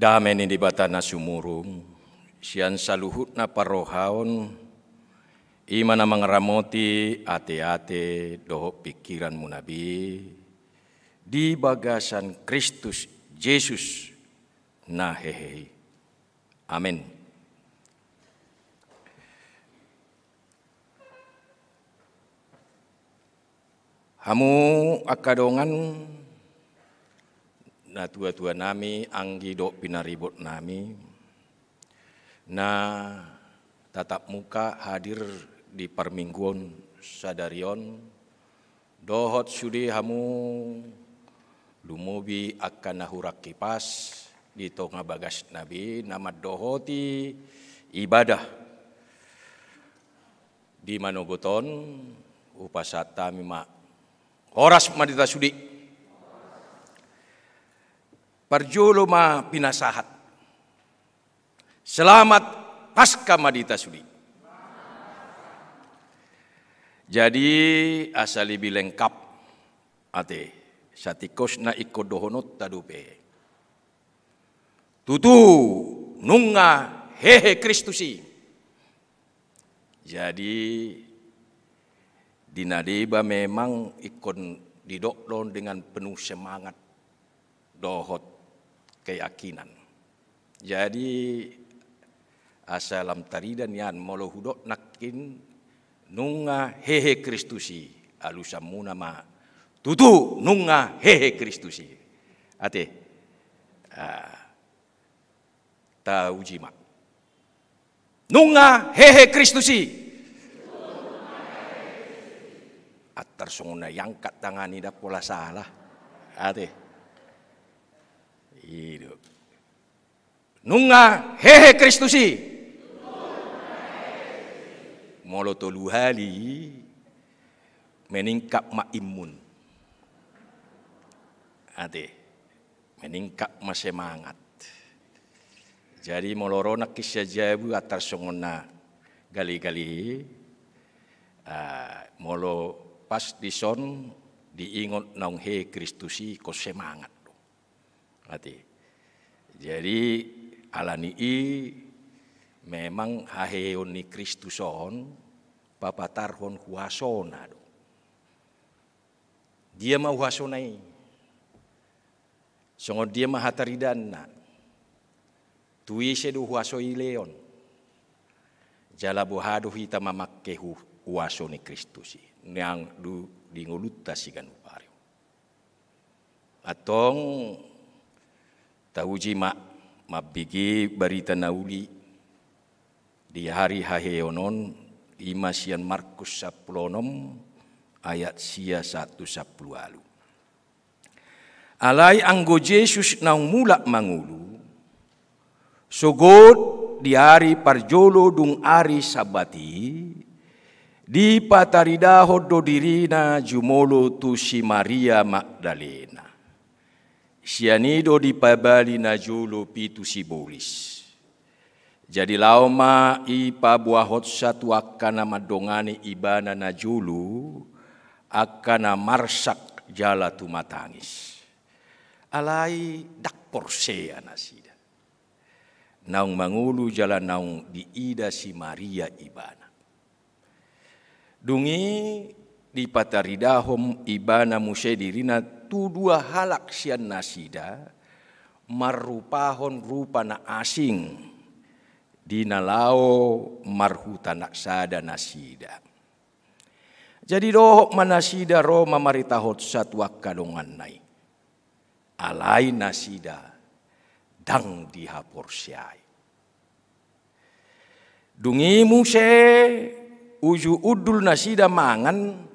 Dame ni Debata na sumurung sian saluhutna parrohaon, i ma na mangaramoti ateate dohot pingkiranmuna be di bagasan Kristus Jesus na hehe i. Amen. Hamu angka dongan, natuatuanami, anggi dohot pinaribotnami, na tatap muka hadir di parmingguon sadari on, dohot sude hamu lumobi angka na hurang hipas di tonga bagasna be na mandohoti ibadah di manogot on, hupasahat hami ma: Horas ma di hita sude. Parjolo ma pinasahat. Selamat Paskah ma di hita sude. Jadi, asa lebih lengkap, ate, satingkosna ingkon dohononta dope: Tutu, nunga hehe Kristus i. Jadi, di na deba memang ingkon didok do on dengan penuh semangat dohot keyakinan. Jadi, asa lam tarida nian, molo hudok nangkin nunga hehe Kristus i, alusanmuna ma: Tutu, nunga hehe Kristus i. Ate. Ah. Tauji ma. Nunga hehe Kristus i. Antar songon na iangkat tangan i, ndang pola salah. Ate. I do. Nunga hehe Kristus i. Molo tolu hali, meningkat ma imun. Ate. Meningkat ma semangat. Jadi, molo ro nangkin sian jabu, antar songon na galegale, ah, molo pas dison diingot naung hehe Kristus i, ingkon semangat do. Ate. Jadi, alani i memang haheheon ni Kristus on papatarhon huasona do. Dia ma huasona i? Songon dia ma hataridanna? Tu ise do huaso i lehon? Jala boha do hita mamangke hu-, huaso ni Kristus i nang du-, di ngolunta siganup ari on? Antong, tauji ma, mambege barita na uli di ari haheheon on, i ma sian Markus sampulu onom ayat sia sahat tu sampulu ualu. Alai anggo Jesus naung mulak mangolu, sogot di ari parjolo dung ari Sabat i, dipataridahon do dirina jumolo tu si Maria Magdalena. Sian i do dipabali najolo pitu sibolis. Jadi laho ma i paboahonsa tu angka na mandongani ibana najolo, angka na marsak jala tumatangis. Alai ndang porsea nasida naung mangolu jala naung diida si Maria ibana. Dung i dipataridahon ibana muse dirina tu dua halak sian nasida, marrupahon rupa na asing, di na laho marhutangkas sada nasida. Jadi dohot ma nasida ro mamaritahonsa tu angka donganna i. Alai nasida ndang dihaporseai. Dung i muse uju undul nasida mangan,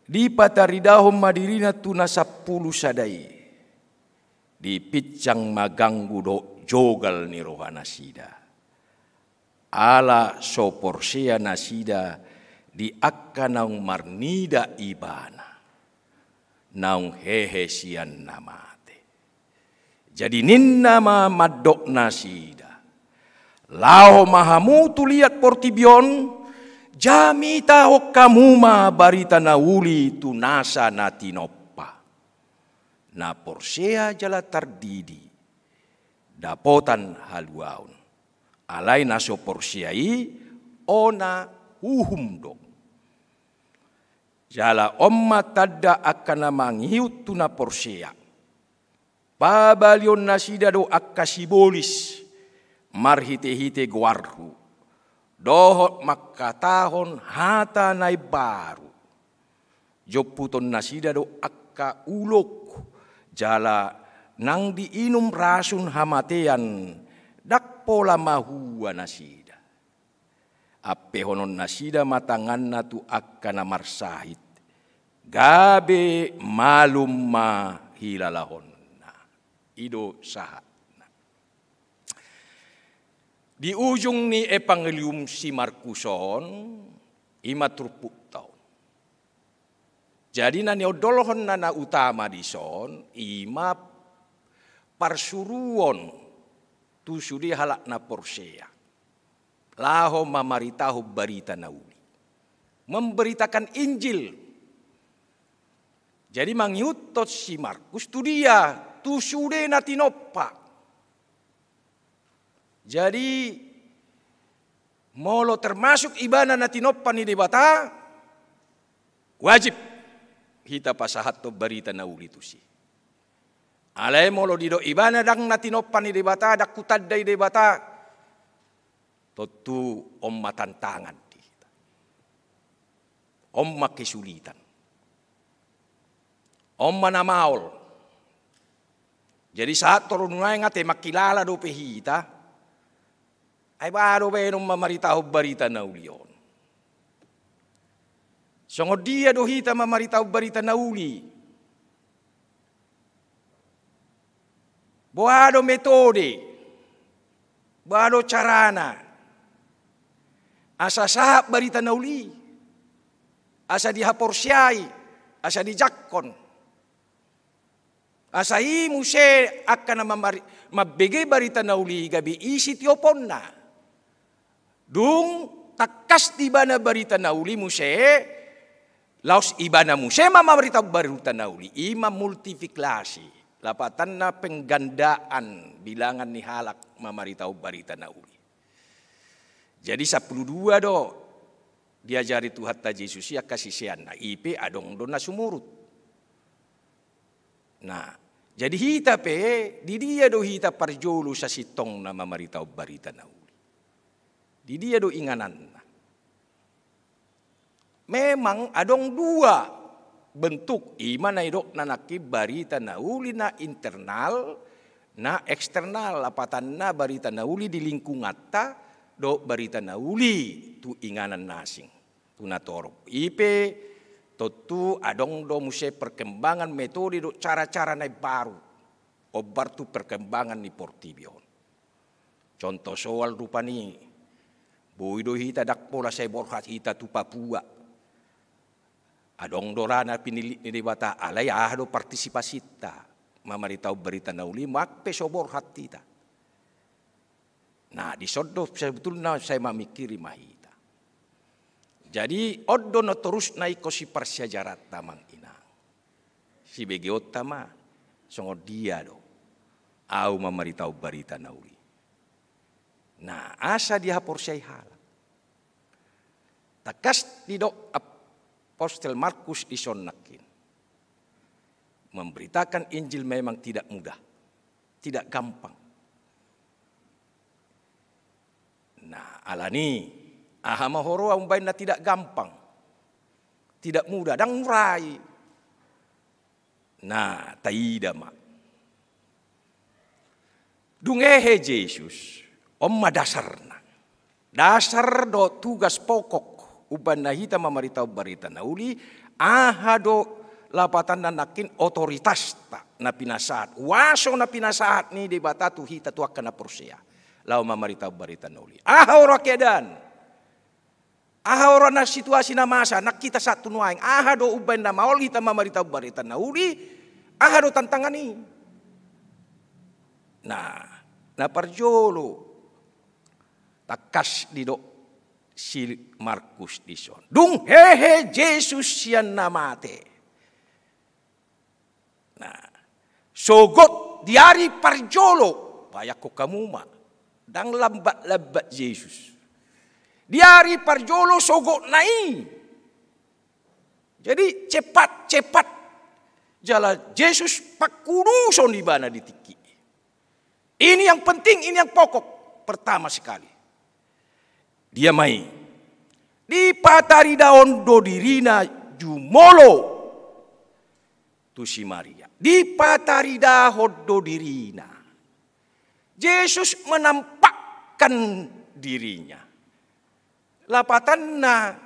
dipataridahon ma dirina tu na sampulu sada i. Dipinsang ma ganggu dohot jogal ni roha nasida. Ala so porsea nasida di angka naung marnida ibana, naung hehe sian na mate. Jadi ninna ma mandok nasida: Laho ma hamu tu liat portibi on, jamitahon hamu ma barita na uli tu nasa na tinompa. Na porsea jala tardidi, dapotan haluaon. Alai na so porsea i, ona uhum do. Jala on ma tanda angka na mangihut tu na porsea. Pabalion nasida do angka sibolis marhite-hite goarhu, dohot mangkatahon hata na imbaru. Jomputon nasida do angka ulok, jala nang diinum rasun hamatean, ndang pola mahua nasida. Ampehonon nasida ma tanganna tu angka na marsahit, gabe malum ma hilalahonna. I do sahatna. Di ujung ni Evangelium si Markus on, i ma turpukta on. Jadi na niondolhon na, na utama dison, i ma parsuruon tu sude halak na porsea laho mamaritahon barita na uli. Memberitakan Injil. Jadi mangihuthon si Markus tu dia, tu sude na tinompa. Jadi molo termasuk ibana na tinompa ni Debata, wajib hita pasahathon barita na uli tusi. Alai molo didok ibana ndang na tinompa ni Debata, ndang hutandai Debata, tontu on ma tantangan di hita. On ma kesulitan. On ma na maol. Jadi sahat tu nuaeng ate mangkilala dope hita, ai boha do baenon mamaritahon barita na uli on. Songon dia do hita mamaritahon barita na uli? Boha do metode, boha do carana, asa sahat barita na uli, asa dihaporseai, asa dijangkon. Asa i muse angka na mamari-, mambege barita na uli gabe i sitioponna. Dung tangkas di ibana barita na uli muse, laos ibana muse mamaritahon barita na uli, i ma multiplikasi. Lapatanna penggandaan bilangan ni halak mamaritahon barita na uli. Jadi sampulu dua do diajari Tuhanta Jesus i angka siseanna, i pe adong do na sumurut. Nah, jadi hita pe, di dia do hita parjolo sasintongna mamaritahon barita na uli? Di dia do ingananna? Memang adong dua bentuk, i ma na nidokna nangkin barita na uli na internal, na eksternal, lapatanna barita na uli di lingkunganta, dohot barita na uli tu inganan na asing, tu na torop. I pe tontu adong do muse perkembangan metode dohot cara-cara na imbaru, ombar tu perkembangan ni portibi on. Contoh soal rupani, boi do hita ndang pola sai borhat hita tu Papua. Adong do ra na pinillit ni Debata, alai aha do partisipasinta mamaritahon barita na uli, mangpe so borhat hita? Nah, dison do sebetulna sai mamingkiri ma hita. Jadi on do na torusna ingkon siparsiajaranta, amang inang. Sibegeonta ma, songon dia do ahu mamaritahon barita na uli? Nah, asa dihaporseai halak. Tangkas didok apostel Markus dison nangkin, memberitakan Injil memang tidak mudah, tidak gampang. Nah, alani aha ma huroha umbahen na tidak gampang, tidak mudah, ndang hurai? Nah, taida ma. Dung hehe Jesus, on ma dasarna. Dasar dohot tugas pokok umbahen na hita mamaritahon barita na uli, aha do lapatanna nangkin otoritasta na pinasahat, huaso na pinasahat ni Debata tu hita tu angka na porsea laho mamaritahon barita na uli. Aha huroha keadaan? Aha huroha na situasi na masa nang hita sahat tu nuaeng? Aha do umbahen na maol hita mamaritahon barita na uli? Aha do tantangan i? Nah, na parjolo, tangkas didok si Markus dison, dung hehe Jesus sian na mate. Nah, sogot di ari parjolo, Bayangkon hamu ma, ndang lambat-lambat Jesus. Di ari parjolo sogotna i. Jadi cepat, cepat. Jala Jesus pangkuduson ibana di tingki i. Ini yang penting, ini yang pokok. Pertama sekali. Dia ma i. Dipataridahon do dirina jumolo tu si Maria. Dipataridahon do dirina. Jesus menampakkan dirinya. Lapatanna,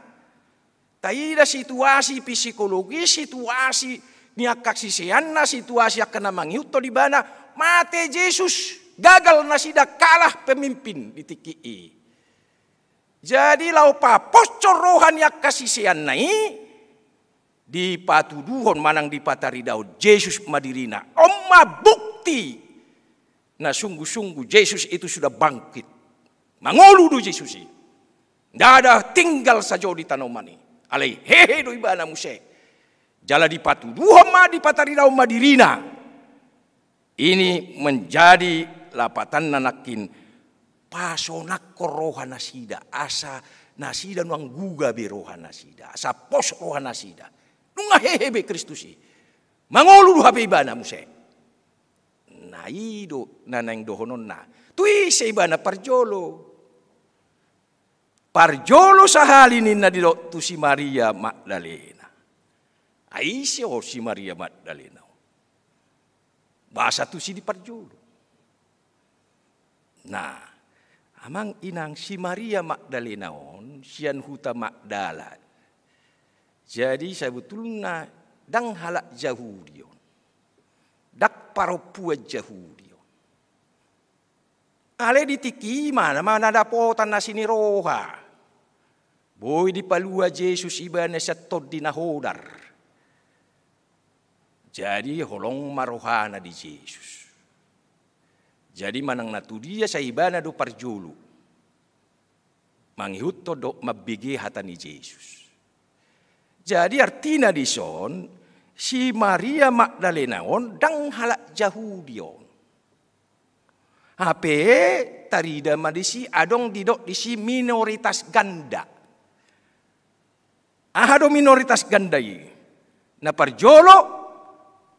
taida situasi psikologis, situasi ni angka siseanna, situasi angka na mangihuthon ibana, mate Jesus, gagal nasida, kalah pemimpin di tingki i. Jadi laho paposhon roha ni angka siseanna i, dipatuduhon manang dipataridahon Jesus ma dirina. On ma bukti na sungguh-sungguh Jesus itu sudah bangkit. Mangolu do Jesus i. Ndada tinggal sajo di tanoman i. Alai hehe do ibana muse. Jala dipatuduhon ma, dipataridahon ma dirina. Ini menjadi lapatanna nangkin pasonangkon roha nasida, asa nasida nuaeng guga be roha nasida, asa pos roha nasida. Nunga hehe be Kristus i. Mangolu do hape ibana muse. Na i do na naeng dohononna. Tu ise ibana parjolo? Parjolo sahali ninna didok tu si Maria Magdalena. Ai ise on si Maria Magdalena on? Boasa tusi di parjolo? Nah, amang inang, si Maria Magdalena on sian huta Magdala. Jadi sabotulna ndang halak Jahudi on. Ndang parompuan Jahudi on. Alai di tingki i ma na dapotan asi ni roha. Boi dipalua Jesus ibana sian tondi na hodar. Jadi holong ma rohana di Jesus. Jadi manang na tudia, sai ibana do parjolo mangihuthon dohot mambege hata ni Jesus. Jadi artina dison, si Maria Magdalena on ndang halak Jahudi on. Hape tarida ma disi, adong didok disi minoritas ganda. Aha do minoritas ganda i? Na parjolo,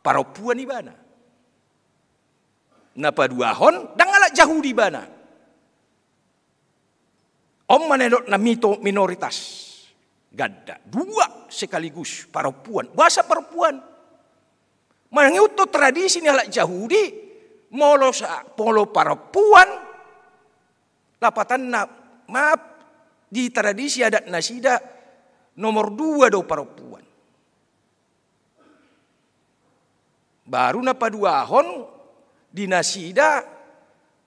parompuan ibana. Na paduahon, ndang halak Jahudi ibana. On ma na didok na mito minoritas ganda. Dua sekaligus, parompuan. Boasa parompuan? Mangihuthon tradisi ni halak Jahudi, molo sa-, molo parompuan, lapatanna, maaf, di tradisi adat nasida, nomor dua do parompuan. Baru na paduahon, di nasida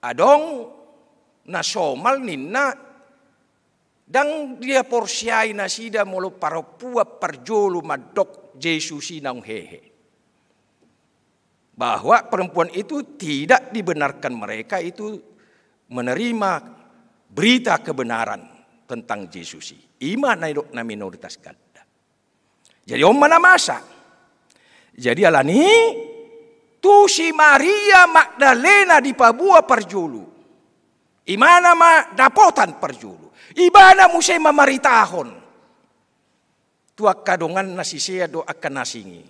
adong na somal ninna, ndang diporseai nasida molo parompuan parjolo mandok Jesus i naung hehe. Bahwa perempuan itu tidak dibenarkan mereka itu menerima berita kebenaran tentang Jesus i. I ma na didok na minoritas ganda. Jadi on ma na masa. Jadi alani i, tu si Maria Magdalena dipaboa parjolo. Ibana ma dapotan parjolo. Ibana muse mamaritahon tu angka donganna sisean dohot angka na asing i.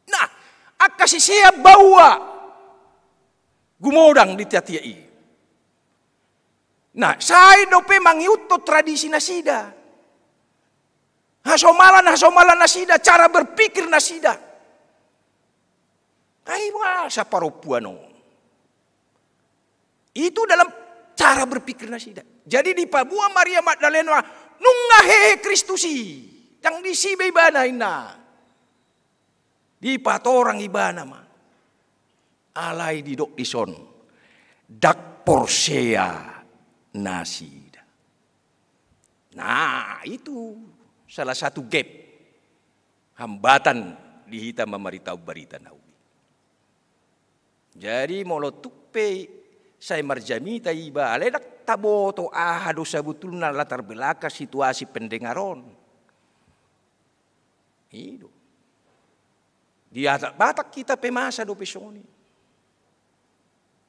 Nah, angka sisean baoa gumodang di tiatiak i. Nah, sai dope mangihuthon tradisi nasida. Hasomalan, hasomalan nasida, cara berpikir nasida. Ai boasa parompuan on? Itu dalam cara berpikir nasida. Jadi dipaboa Maria Magdalena, nunga hehe Kristus i. Ndang disi be ibana inna. Dipatorang ibana ma. Alai didok dison, ndang porsea nasida. Nah, itu salah satu gap, hambatan di hita mamaritahon barita na uli. Jadi molo tung pe sai marjamita iba, alai ndang taboto aha do sabotulna latar belakang situasi pendengar on. I do. Di adat Batak hita pe masa dope songon i.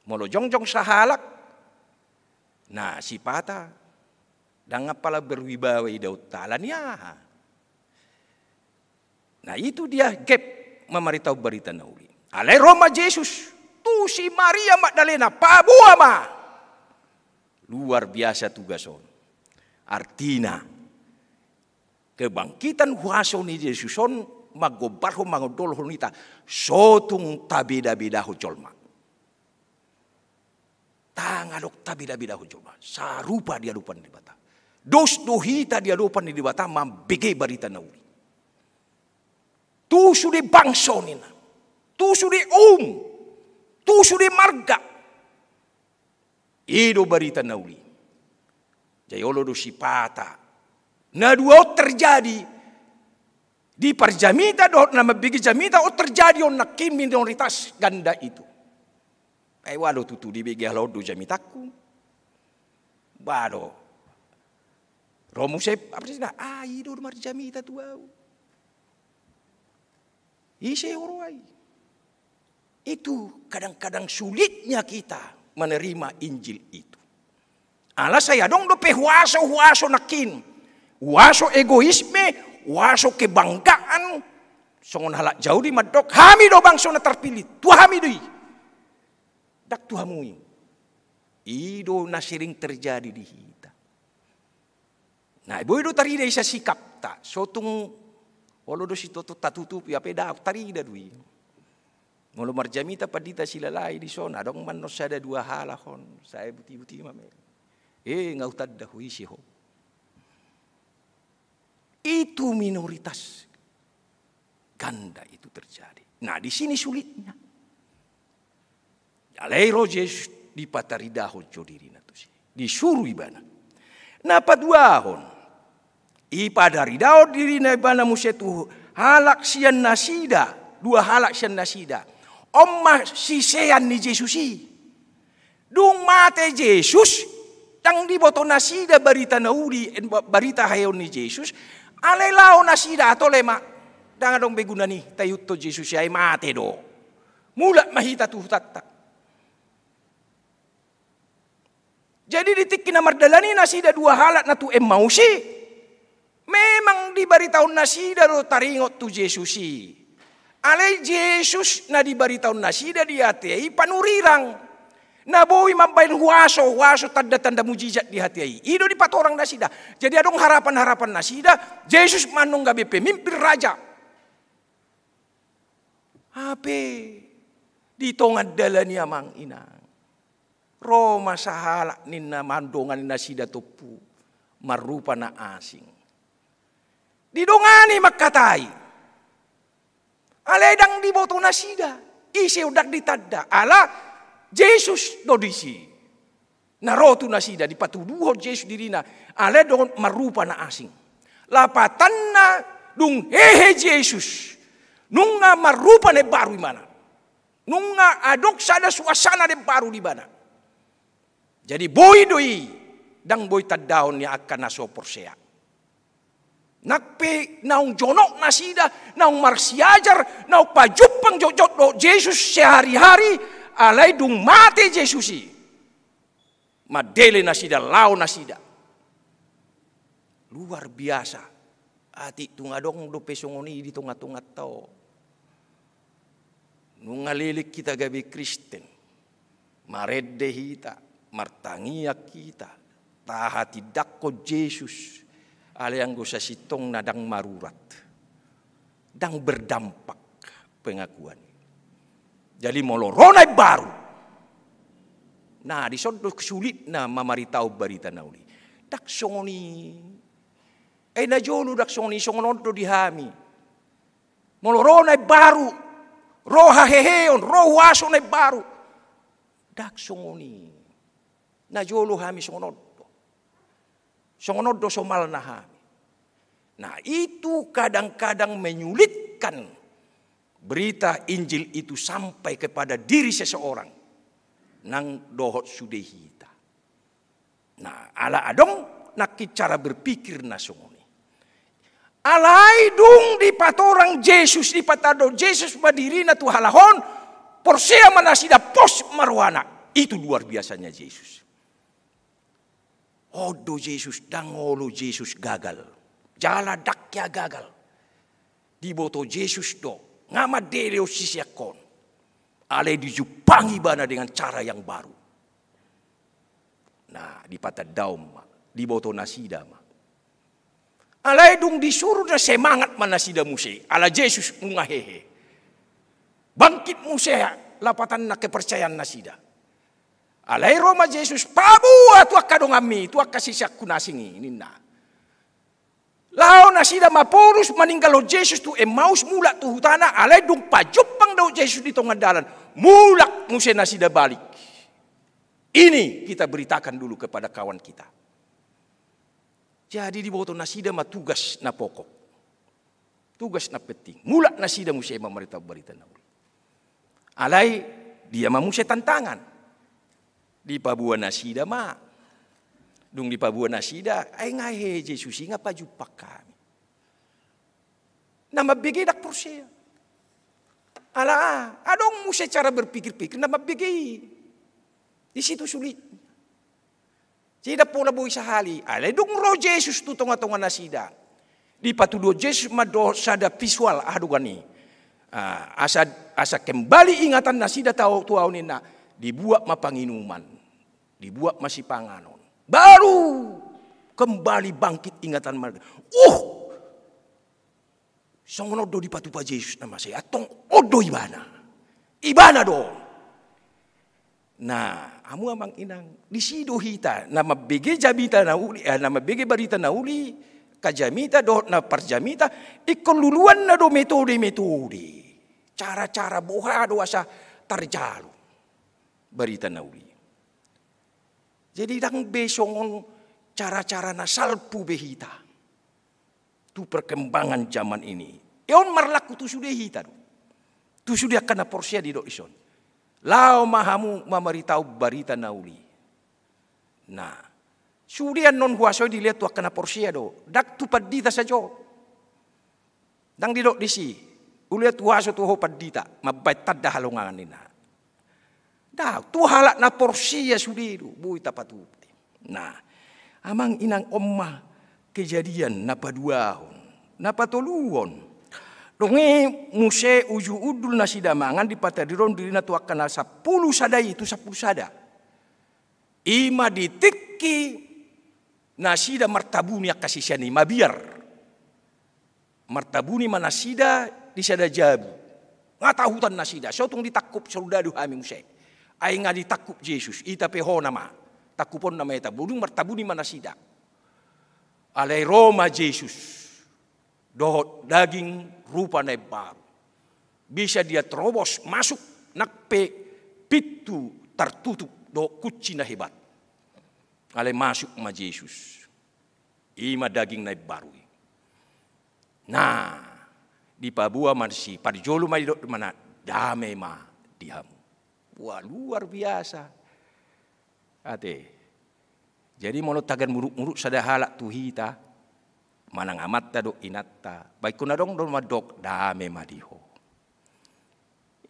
Molo jongjong sahalak, na sipata, ndang apala berwibawa idaonta, ala ni aha? Na itu dia gep mamaritahon barita na uli. Alai ro ma Jesus tu si Maria Magdalena, paboa ma. Luar biasa tugas on. Artina, kebangkitan huaso ni Jesus on manggombarhon, mangondolhon hita, sotung tabedabedahon jolma. Ndang adong tabedabedahon jolma, sarupa di adopan ni Debata. Dos do hita di adopan ni Debata mambege barita na uli. Tu sude bangso ninna, tu sude um, tu sude marga. I do barita na uli. Jadi olo do sipata na dua on terjadi. Di parjamita dohot na mambege jamita on terjadi on nangkin minoritas ganda itu. Ai ua do tutu dibege halak on do jamitangku. Ba do. Ro muse, apa sih, na, ah, i do marjamita tu au. Ise ro ai. Itu kadang-kadang sulitnya kita menerima Injil itu. Ala sai adong dope huaso-huaso nangkin. Huaso egoisme, huaso kebanggaan. Songon halak Jahudi mandok, hami do bangso na tarpilih, tu hami do i. Ndang tu hamu i. I do na sering terjadi di hita. Na, boi do tarida i sa sikapta, sotung olo do sitoto tatutupi, ape daong tarida do i. Molo marjamita pandita silalai dison, adong ma annon sada dua halak on, sai buti-buti ma mele. Eh, nga hutanda ho ise ho. Itu minoritas ganda itu terjadi. Nah, di sini sulitnya. Alai ro Jesus dipataridahon jo dirina tusi. Disuru ibana. Na paduahon. Ipataridahon dirina ibana muse tu halak sian nasida. Dua halak sian nasida. On ma sisean ni Jesus i. Dung mate Jesus, ndang diboto nasida barita na uli, barita haheheon ni Jesus, alai laho nasida atole ma, ndang adong be guna ni taihuthon Jesus i ai mate do. Mulak ma hita tu hutanta. Jadi di tingki na mardalan i nasida dua halak na tu Emmaus i, memang dibaritahon nasida do taringot tu Jesus i. Alai Jesus na dibaritahon nasida di atea i panurirang. Na boi mambahen huaso, huaso tanda-tanda mujizat di atea i. I do dipatorang nasida. Jadi adong harapan-harapan nasida, Jesus ma annon gabe pemimpin raja. Hape di tonga dalan i amang inang. Ro ma sahalak ninna mandongani nasida tompu, marrupa na asing. Didongani mangkatai. Alai ndang diboto nasida. Ise ndang ditanda. Ala Jesus do disi. Na ro tu nasida, dipatuduhon Jesus dirina. Alai dohot marrupa na asing. Lapatanna dung hehe Jesus. Nunga marrupa na imbaru ibana. Nunga adong sada suasana na imbaru di ibana. Jadi boi do i, ndang boi tandaon ni angka na so porsea. Nang pe naung jonok nasida, naung marsiajar, naung pajumpang jotjot dohot Jesus sehari-hari, alai dung mate Jesus i. Mandele nasida, laho nasida. Luar biasa. Atik tung adong dope songon i di tonga-tonganta on. Nunga leleng hita gabe Kristen. Marende hita, martangiang hita, tahatindangkon Jesus. Alai anggo sasintongna ndang marurat. Ndang berdampak pengakuan. Jadi molo ro na imbaru. Nah, dison do sulitna mamaritahon barita na uli. Ndang songon i. Eh, na jolo ndang songon i, songon on do di hami. Molo ro na imbaru, ro haheheon, ro huaso na imbaru. Ndang songon i. Na jolo hami songon on do. Songon on do somalna hami. Nah, itu kadang-kadang menyulitkan berita Injil itu sampai kepada diri seseorang. Nang dohot sude hita. Nah, ala adong nangkin cara berpikir na songon i. Alai dung dipatorang Jesus, dipatandahon Jesus ma dirina tu halak on, porsea ma nasida, pos ma rohana. Itu luar biasanya Jesus. On do Jesus, ndang olo Jesus gagal. Jala ndang hea gagal. Diboto Jesus do, nga mandele on sisean on. Alai dijumpangi ibana dengan cara yang baru. Nah, dipatandahon ma, diboto nasida ma. Alai dung disuru na, semangat ma nasida muse, ala Jesus nunga hehe. Bangkit muse lapatanna kepercayaan nasida. Alai ro ma Jesus, paboa tu angka donganmi, tu angka siseanku na asing i, ninna. Laho nasida ma porus maninggalhon Jesus tu Emmaus, mulak tu hutana, alai dung pajumpang do Jesus di tonga dalan, mulak muse nasida balik. Ini kita beritakan dulu kepada kawan kita. Jadi diboto nasida ma tugas na pokok. Tugas na penting. Mulak nasida muse mamaritahon barita na uli. Alai dia ma muse tantangan. Dipaboa nasida ma. Dung dipaboa nasida, ai nga hehe Jesus i nga pajumpang hami. Na mambege ndang porsea. Ala adong muse cara berpikir-pikir na mambege i. Di situ sulit. Jadi ndang pola boi sahali. Alai dung ro Jesus tu tonga-tonga nasida, dipatuduhon Jesus ma do sada visual, aha do gani. Ah, asa, asa kembali ingatan nasida tau, tu ahu ninna, dibuat ma panginuman, dibuat ma sipanganon. Baru kembali bangkit ingatan mereka. Uh, Songon on do dipatupa Jesus na masa i, antong on do ibana. Ibana do. Nah, hamu amang inang, disi do hita, na mambege jamita na uli, eh, na mambege barita na uli, angka jamita dohot na parjamita, ingkon luluanna do metode-metode. Cara-cara boha do asa tarjalo barita na uli. Jadi ndang be songon cara-cara na salpu be hita. Tu perkembangan zaman ini. E on marlaku tu sude hita do. Tu sude angka na porsea didok dison. Laho ma hamu mamaritahon barita na uli. Nah, sude annon huaso i dilehon tu angka na porsea do. Ndang tu pandita sajo. Ndang didok disi, ulehon huaso tu ho pandita, mambahen tanda halongangan ninna. Ndang, tu halak na porsea sude do, boi tapatupa. Nah, amang inang, on ma Kejadian na paduahon, na patoluhon. Dung i muse uju undul nasida mangan, dipataridahon dirina tu angka na sampulu sada i, tu sampulu sada. I ma di tingki nasida martabuni angka sisean i, mabiar. Martabuni ma nasida di sada jabu. Nga tahutan nasida, so tung ditangkup soldadu hami muse. Ai nga ditangkup Jesus, ita pe hona ma. Tangkuponna ma ita, dung martabuni ma nasida. Alai ro ma Jesus dohot daging rupa na imbaru. Bisa dia terobos masuk, nang pe pintu tartutup dohot kunci na hebat. Alai masuk ma Jesus. I ma daging na imbaru i. Nah, dipaboa ma disi, parjolo ma didok ma ninna, dame ma di hamu. Wah, luar biasa. Ate. Jadi molo tagan muruk-muruk sada halak tu hita, manang amanta dohot inanta, baen hon adong do mandok, dame ma di ho.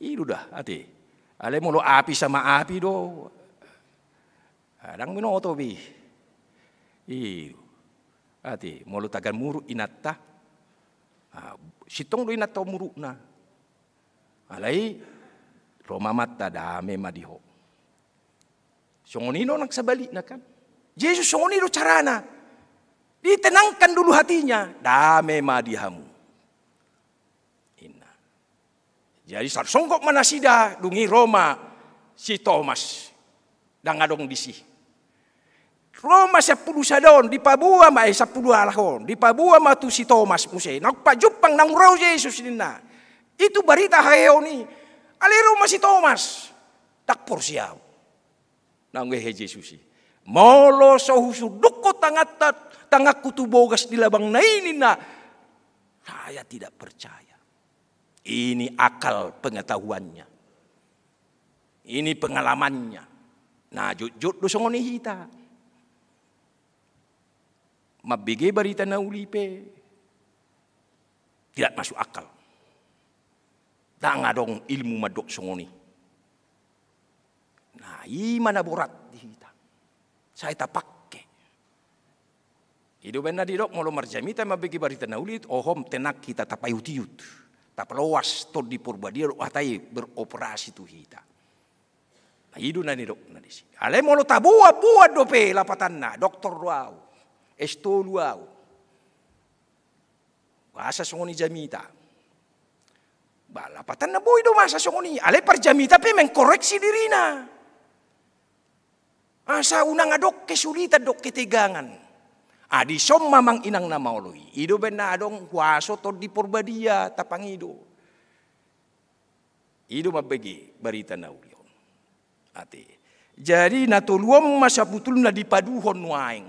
I do da, ate. Alai molo api sama api do, ndang binoto be. I do. Ate, molo tagan muruk inanta, ah, sintong do inanta on murukna. Alai ro ma amanta, dame ma di ho. Songon i do nang sabalikna kan. Jesus songon i do carana. Ditenangkan dulu hatinya, dame ma di hamu. Inna. Jadi tarsonggot ma nasida, dung i ro ma si Tomas. Ndang adong disi. Ro ma sampulu sada on, dipaboa ma, eh, sampulu halak on, dipaboa ma tu si Tomas muse. Naung pajumpang, naung ro Jesus ninna. Itu barita haheheon i. Alai ro ma si Tomas. Ndang porsea ahu. Naung hehe Jesus i. Molo so husundukhon tanganta, tanganku tu bogas di labangna i ninna, saya tidak percaya. Ini akal pengetahuannya. Ini pengalamannya. Nah, jotjot do songon i hita. Mambege barita na uli pe tidak masuk akal. Ndang adong ilmu mandok songon i. Nah, Ima na borat di hita. Sai tapangke. I do umbahen na didok molo marjamita mambege barita na uli, ohom tenang hita, tapaiut-iut, tapaloas Tondi Porbadia dohot hata i beroperasi tu hita. Nah, i do na nidokna disi. Alai molo taboan-boan dope lapatanna, doktor do au, S tolu au, boasa songon i jamita? Ba lapatanna boi do masa songon i, alai parjamita pe mengkoreksi dirina. Asa unang adong kesulitan dohot ketegangan. Adi son ma amang inang na maolo i, i do umbahen na adong huaso Tondi Porbadia tapangido. I do mambege barita na uli on. Ate. Jadi na tolu on ma sabutulna dipaduhon nuaeng.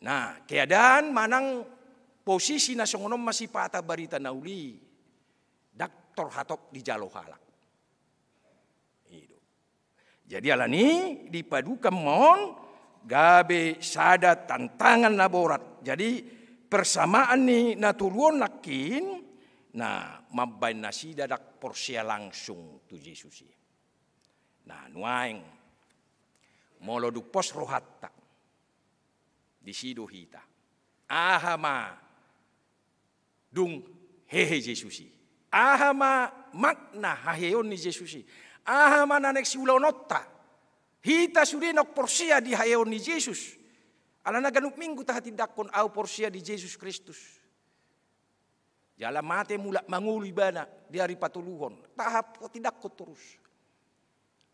Nah, keadaan manang posisi na songon on ma sipata barita na uli, ndang tor hatop dijalo halak. I do. Jadi alani dipaduhon ma on gabe sada tantangan na borat. Jadi persamaan ni na tolu on nangkin, na mambahen nasida ndang porsea langsung tu Jesus i. Nah, nuaeng molo dung pos rohanta, disi do hita. Aha ma dung hehe Jesus i? Aha ma makna haheheon ni Jesus i? Aha ma na naeng siulahononta? Hita sude naung porsea di haheheon ni Jesus. Alana ganup minggu tahatindangkon au porsea di Jesus Kristus. Jala mate mulak mangolu ibana di ari patoluhon. Tahatindangkon torus.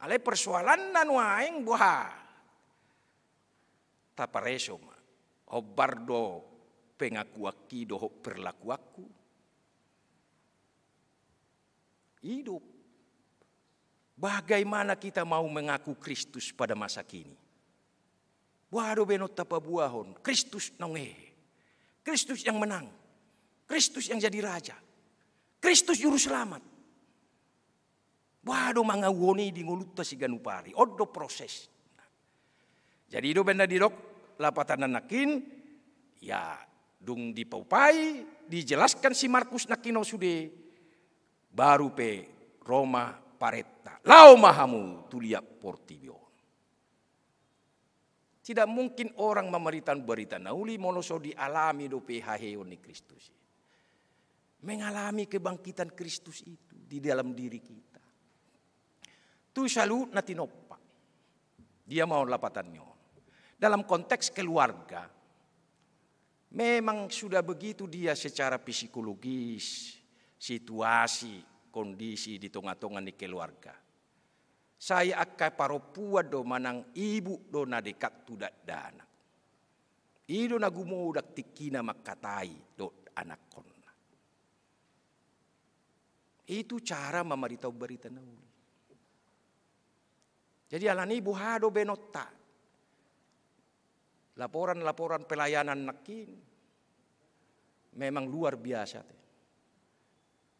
Alai persoalanna nuaeng boha? Tapareso ma. Hombar do pengakuanki dohot perlakuanku? I do. Bagaimana kita mau mengaku Kristus pada masa kini? Boha do baenonta paboahon Kristus naung hehe, Kristus yang menang, Kristus yang jadi raja, Kristus juru selamat? Boha do mangauhon i di ngolunta siganup ari? On do proses. Jadi i do umbahen na didok lapatanna nangkin, ya, dung dipaupai, dijelaskan si Markus nangkin on sude, baru pe ro ma parenta. Laho ma hamu tu liat portibi on. Tidak mungkin orang mamaritahon barita na uli molo so dialami dope haheheon ni Kristus i. Mengalami kebangkitan Kristus itu di dalam diri kita. Tu saluhutna tinompa. Dia ma on lapatanna on? Dalam konteks keluarga, memang sudah begitu dia secara psikologis, situasi, kondisi di tonga-tonga ni keluarga. Sai angka parompuan do manang ibu do na dekat tu dakdanak. I do na gumodang tingkina mangkatai dohot anakkonna. Itu cara mamaritahon barita na uli. Jadi alani boha do baenonta? Laporan-laporan pelayanan nangkin memang luar biasa te.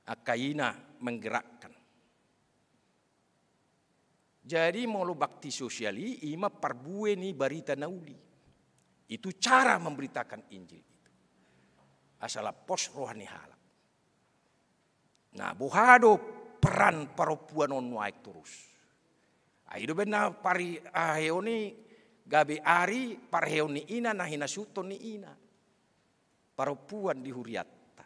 Angka i na menggerakkan. Jadi molo bakti sosial i, i ma parbue ni barita na uli. Itu cara memberitakan Injil itu. Asa lampos roha ni halak. Nah, boha do peran parompuan on nuaeng torus? Ai do baen na pari-, haheheon i gabe ari parheheon ni ina na hinasuhuthon ni ina. Parompuan di hurianta.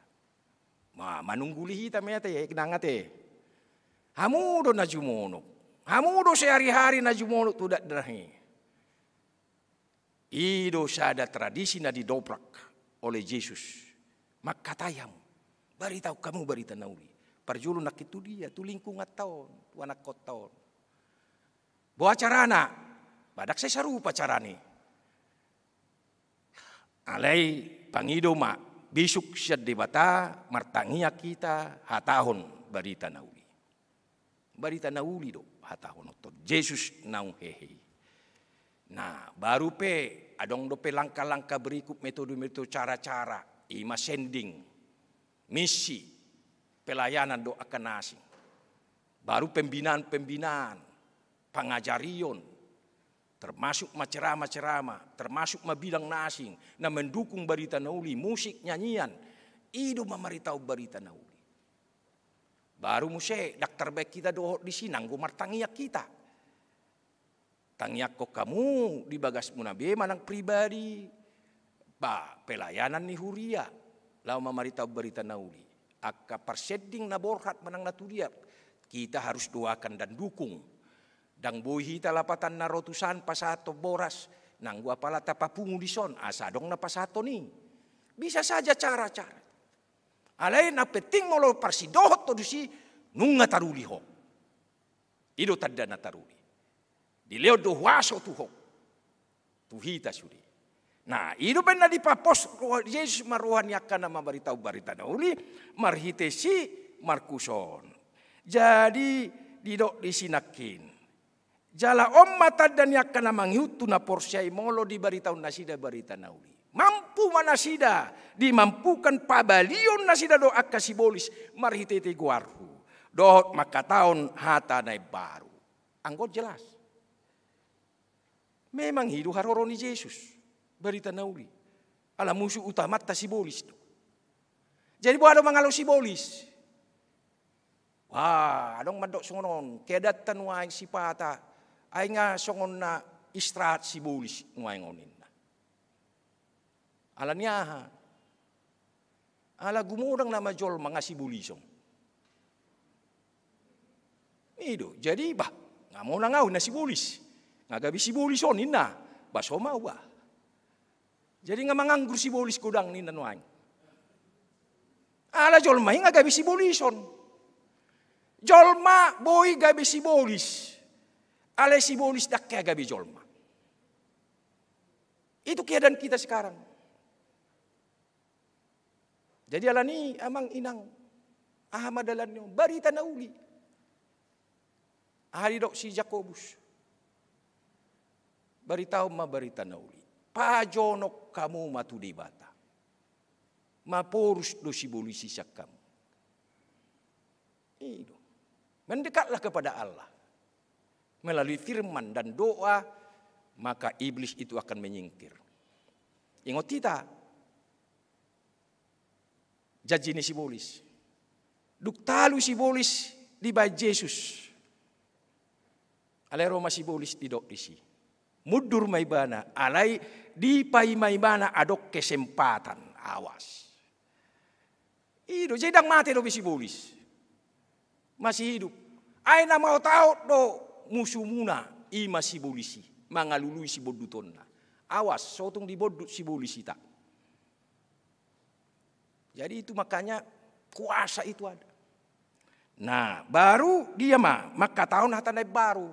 Ma, manungguli hita ma ate, inang ate. Hamu do na jumonok. Hamu do sehari-hari na jumonok tu dakdanak i. I do sada tradisi na didobrak oleh Jesus. Mangkatai hamu. Baritahon hamu barita na uli. Parjolo nangkin tu dia, tu lingkunganta on, tu anakkonta on. Boha carana? Ba ndang sai sarupa carana i. Alai pangido ma, bisuk sian Debata martangiang hita hatahon barita na uli. Barita na uli do hatahononton, Jesus naung hehe i. Nah, baru pe adong dope langkah-langkah berikut, metode-metode, cara-cara, i ma sending, misi, pelayanan dohot angka na asing. Baru pembinaan-pembinaan, pangajarion, termasuk ma ceramah-ceramah, termasuk ma bidang na asing, na mendukung barita na uli, musik, nyanyian, i do mamaritahon barita na uli. Baru muse, ndang tarbaen hita dohot disi, nanggo martangiang hita. Tangiangkon hamu di bagasmuna be manang pribadi, ba, pelayanan ni huria, laho mamaritahon barita na uli. Angka parsending na borhat manang na tudia, kita harus doakan dan dukung. Ndang boi hita lapatanna rotusan pasahathon boras, nanggo apala tapapungu dison, asa adong na pasahathon i. Bisa saja cara-cara. Alai na penting molo parsindohot ho tusi, nunga taruli ho. I do tanda na taruli. Dilehon do huaso tu ho. Tu hita sude. Nah, i do umbahen na dipapos roha ni Jesus ma roha ni angka na mamaritahon barita na uli, marhite si Markus on. Jadi, didok disi nangkin. Jala on ma tanda ni angka na mangihut tu na porsea i molo dibaritahon nasida barita na uli. Mampu ma nasida, dimampukan pabalihon nasida do angka sibolis marhitehite goarhu. Dohot mangkatahon hata na imbaru. Anggo on jelas. Memang i do haroro ni Jesus, barita na uli. Ala musu utamanta sibolis do. Jadi boha do mangalo sibolis? Wah, adong mandok songon on, keadaanta nuaeng sipata, ai nga songon na istirahat sibolis nuaeng on ninna. Ala ni aha? Ala gumodang nama jolma nga sibolison. I do, jadi bah, nga monang au ninna sibolis. Nga gabe sibolis on ninna, bah so ma au bah. Jadi nga manganggur sibolis godang ninna nuaeng. Ala jolma i nga gabe sibolison. Jolma boi gabe sibolis. Alai sibolis ndang hea gabe jolma. Itu keadaan kita sekarang. Jadi ala ni i amang inang, aha ma dalan ni on? Barita na uli. Aha didok si Jakobus? Baritahon ma barita na uli. Pajonok hamu ma tu Debata. Maporus do sibolis i sian hamu. I do. Mendekatlah kepada Allah. Melalui firman dan doa, maka iblis itu akan menyingkir. Ingot hita. Janji ni sibolis. Dung talu sibolis dibaen Jesus. Alai ro ma sibolis didok disi. Mundur ma ibana, alai dipaima ibana adong kesempatan. Awas. I do, jadi ndang mate dope sibolis. Masih hidup. Ai na maotaot do musumuna, i ma sibolis i, mangalului sibondutonna. Awas, so tung dibondut sibolis hita. Jadi itu makanya kuasa itu ada. Nah, baru dia ma, mangkatahon hata na imbaru.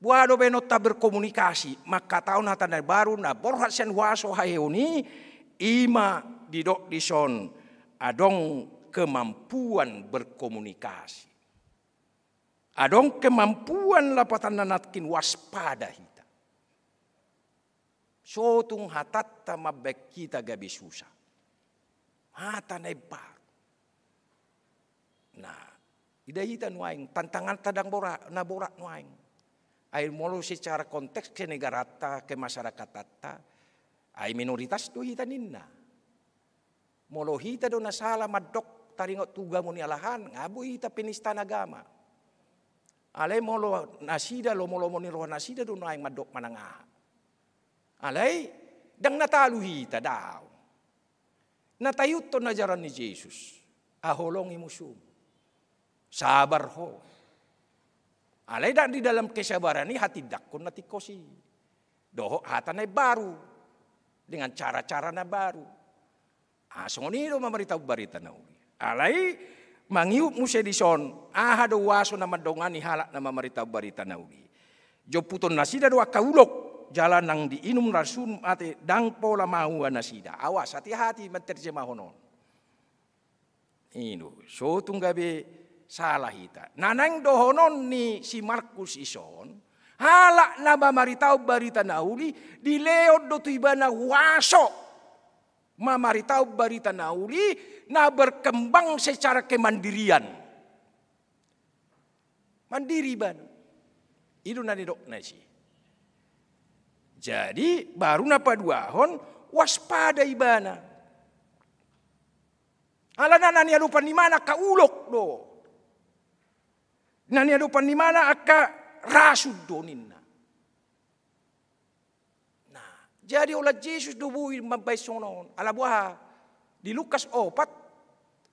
Boha do baenonta berkomunikasi, mangkatahon hata na imbaru, na borhat sian huaso haheheon i, i ma didok dison adong kemampuan berkomunikasi. Adong kemampuan lapatanna nangkin waspada hita. So tung hatanta mambaen hita gabe susa. Hata na imbaru. Nah, ida hita nuaeng, tantanganta ndang borat, na borat nuaeng. Ai molo secara konteks kenegaranta, kemasyarakatanta, ai minoritas do hita ninna. Molo hita do na sala mandok taringot tu ugamo ni alahan, nga boi hita penistaan agama. Alai molo nasida, lomo-lomo ni roha nasida do nuaeng mandok manang aha. Alai ndang na talu hita, daong. Na taihuthon ajaran ni Jesus, haholongi musum. Sabar ho. Alai ndang di dalam kesabaran i hatindangkon na tingkos i. Dohot hata na imbaru. Dengan cara-cara na baru. Ah, songon i do mamaritahon barita na uli. Alai mangihut muse dison, aha do huaso na mandongani halak na mamaritahon barita na uli. Jomputon nasida do angka ulok, jala nang diinum racun mate ndang pola maua nasida. Awas, hati-hati manterjemahon on. I do, so tung gabe sala hita. Na naeng dohonon ni si Markus ison, halak na mamaritahon barita na uli, dilehon do tu ibana huaso mamaritahon barita na uli, na berkembang secara kemandirian. Mandiri ibana. I do na nidokna i. Jadi, baru na paduahon, waspada ibana. Alana na niadopan ni ibana angka ulok do. Na niadopan ni ibana angka, rasuk do ninna. Nah, jadi holan Jesus do boi mambaen songon on. Ala boha, di Lukas opat,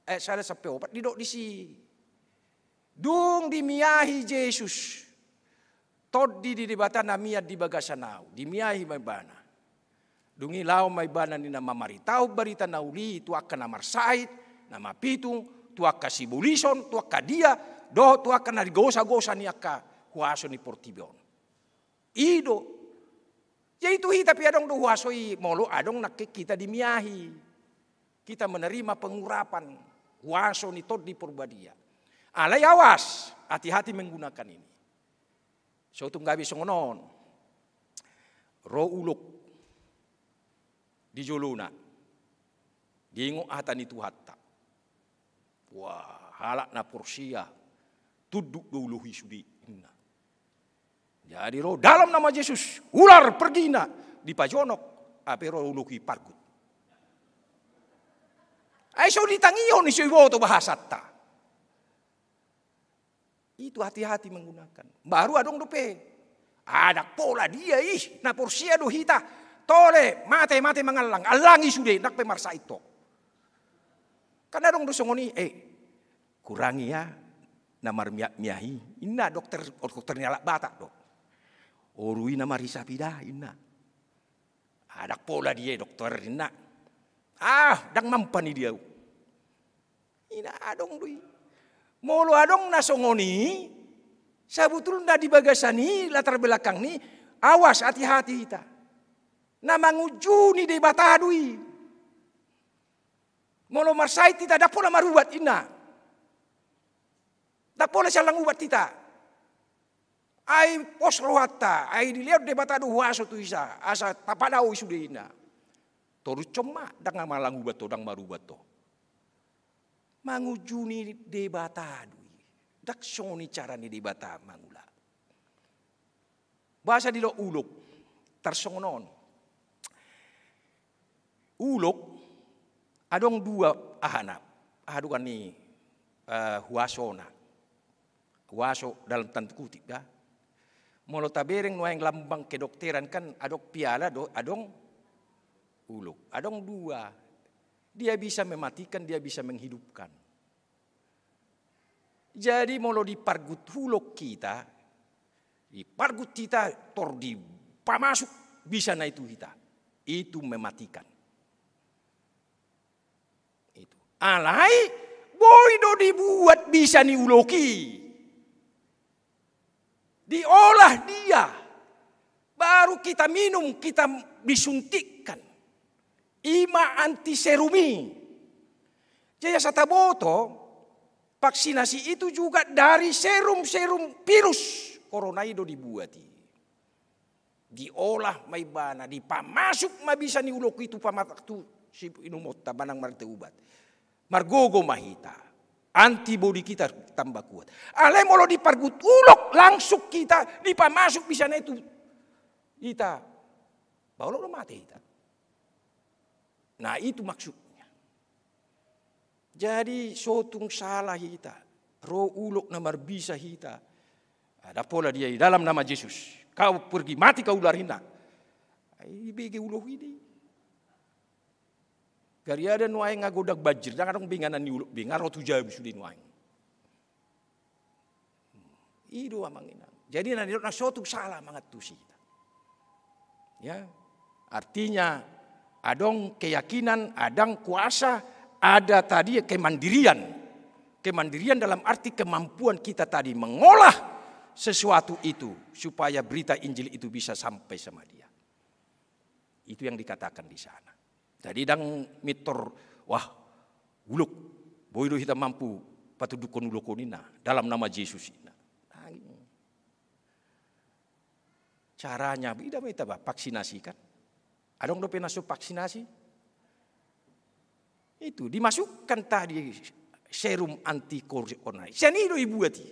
ayat sada sampe opat, didok disi. Dung dimiahi Jesus Tondi ni Debata na mian di bagasan ahu, dimiahi ma ibana. Dung i laho ma ibana ninna mamaritahon barita na uli tu angka na marsahit, na mapitung, tu angka sibolison, tu angka dia, dohot tu angka na digosa-gosa ni angka huaso ni portibi on. I do. Jadi tu hita pe adong do huaso i, molo adong nangkin hita dimiahi. Kita menerima pengurapan huaso ni Tondi Porbadia. Alai awas, hati-hati menggunakan ini. So tung gabe songon on. Ro ulok di jolona. Diingot hata ni Tuhanta. Wah, halak na porsea, tunduk do ulohi sude, ninna. Jadi ro dalam nama Jesus, ular pergi, ninna, dipajonok, hape ro uloki pargut. Ai so ditangihon i, so diboto bahasanta. Itu hati-hati menggunakan. Baru adong dope. Ndang pola dia, ih, na porsea do hita. Tole, mate, mate mangallang. Allangi sude, ndang pe marsahit ho. Kan adong do songon i, eh, kurangi ya, na marmiak-miak i. Ninna dokter, dokter ni halak Batak do. Oru i na marisap i da, ninna. Ah, ndang pola dia, dokter, ninna. Ah, ndang mampan i di ahu. Ninna adong do i. Molo adong na songon i, sabotulna di bagasan i, latar belakang ni, awas, hati-hati hita. Na mangunjuni Debata do i. Molo marsahit hita, ndang pola marubat, ninna. Ndang pola siallang ubat hita. Ai pos rohanta, ai dilehon Debata do huaso tu hita, asa tapadao i sude, ninna. Torushon ma, ndang mangallang ubat ho, ndang marubat ho. Mangunjuni Debata do i. Ndang songon i cara ni Debata mangula. Boasa didok ulok? Tarsongon on. Ulok, adong dua ahana, aha do kan ni, eh, huasona. Huaso dalam tanda kutip da. Molo tabereng nuaeng lambang kedokteran kan adong piala do, adong ulok. Adong dua. Dia bisa mematikan, dia bisa menghidupkan. Jadi molo dipargut ulok hita, dipargut hita tor dipamasuk bisana i tu hita, itu mematikan. Itu. Alai boi do dibuat bisa ni ulok i. Diolah dia. Baru kita minum, kita disuntikkan. I ma anti serum i. Jadi asa taboto, vaksinasi itu juga dari serum-serum virus corona i do dibuat i. Diolah ma ibana, dipamasuk ma bisa ni ulok i tu pamatak tu si inumonta manang marhite ubat. Margogo ma hita. Antibodi kita tambah kuat. Alai molo dipargut ulok langsung hita, dipamasuk bisana i tu hita. Bah, olo do mate hita. Nah, itu maksudnya. Jadi so tung sala hita, ro ulok na marbisa hita. Ndang pola dia i, dalam nama Jesus. Kau pergi, mati kau ular, ninna. Ai dibege ulok i do i. Gariada nuaeng nga godang banjir, ndang adong be inganan ni ulok be, nga ro tu jabu sude nuaeng. I do amang inang. Jadi na nidok na so tung sala mangantusi hita. Ya. Artinya adong keyakinan, adong kuasa, ada tadi kemandirian. Kemandirian dalam arti kemampuan kita tadi mengolah sesuatu itu supaya berita Injil itu bisa sampai sama dia. Itu yang dikatakan di sana. Jadi ndang mintor, wah, ulok, boi do hita mampu patundukkon ulok on, ninna, dalam nama Jesus, ninna. Ndang. Caranya, ida ma hita bah, vaksinasi kan. Adong dope na so vaksinasi. Itu, dimasukkan tadi serum anti corona. Sian i do dibuat i.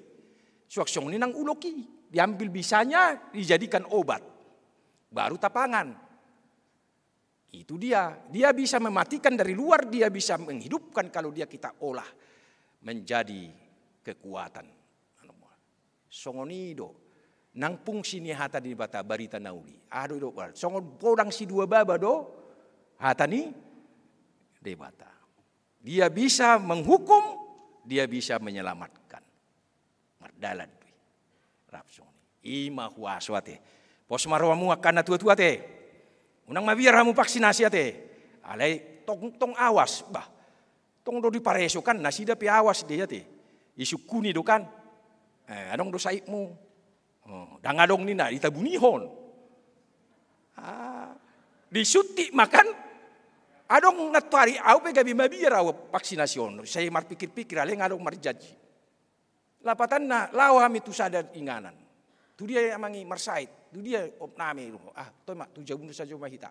Suang songon i nang ulok i. Diambil bisanya, dijadikan obat. Baru tapangan. Itu dia. Dia bisa mematikan dari luar, dia bisa menghidupkan kalau dia kita olah menjadi kekuatan. Songon i do. Nang fungsi ni hata ni Debata, barita na uli. Aha do didok, songon podang sidua baba do hata ni Debata. Dia bisa menghukum, dia bisa menyelamatkan. Mardalan do i. Rap songon i. I ma huaso ate. Pos ma rohamu angka na tua-tua ate. Unang mabiar hamu vaksinasi ate. Alai tong, tong awas, bah. Tong do dipareso kan, nasida pe awas do i ate. Disungkuni do kan. Eh, adong do saipmu. Oh, ndang adong ninna, ditabunihon. Ah, disuntik ma kan. Adong nantoari, au pe gabe mabiar au vaksinasi on. Sai marpikir-pikir, alai nga adong marjanji. Lapatanna, laho hami tu sada inganan. Tu dia amang i marsahit, tu dia opnami. Ah, toe ma, tu jabuna sajo ma hita.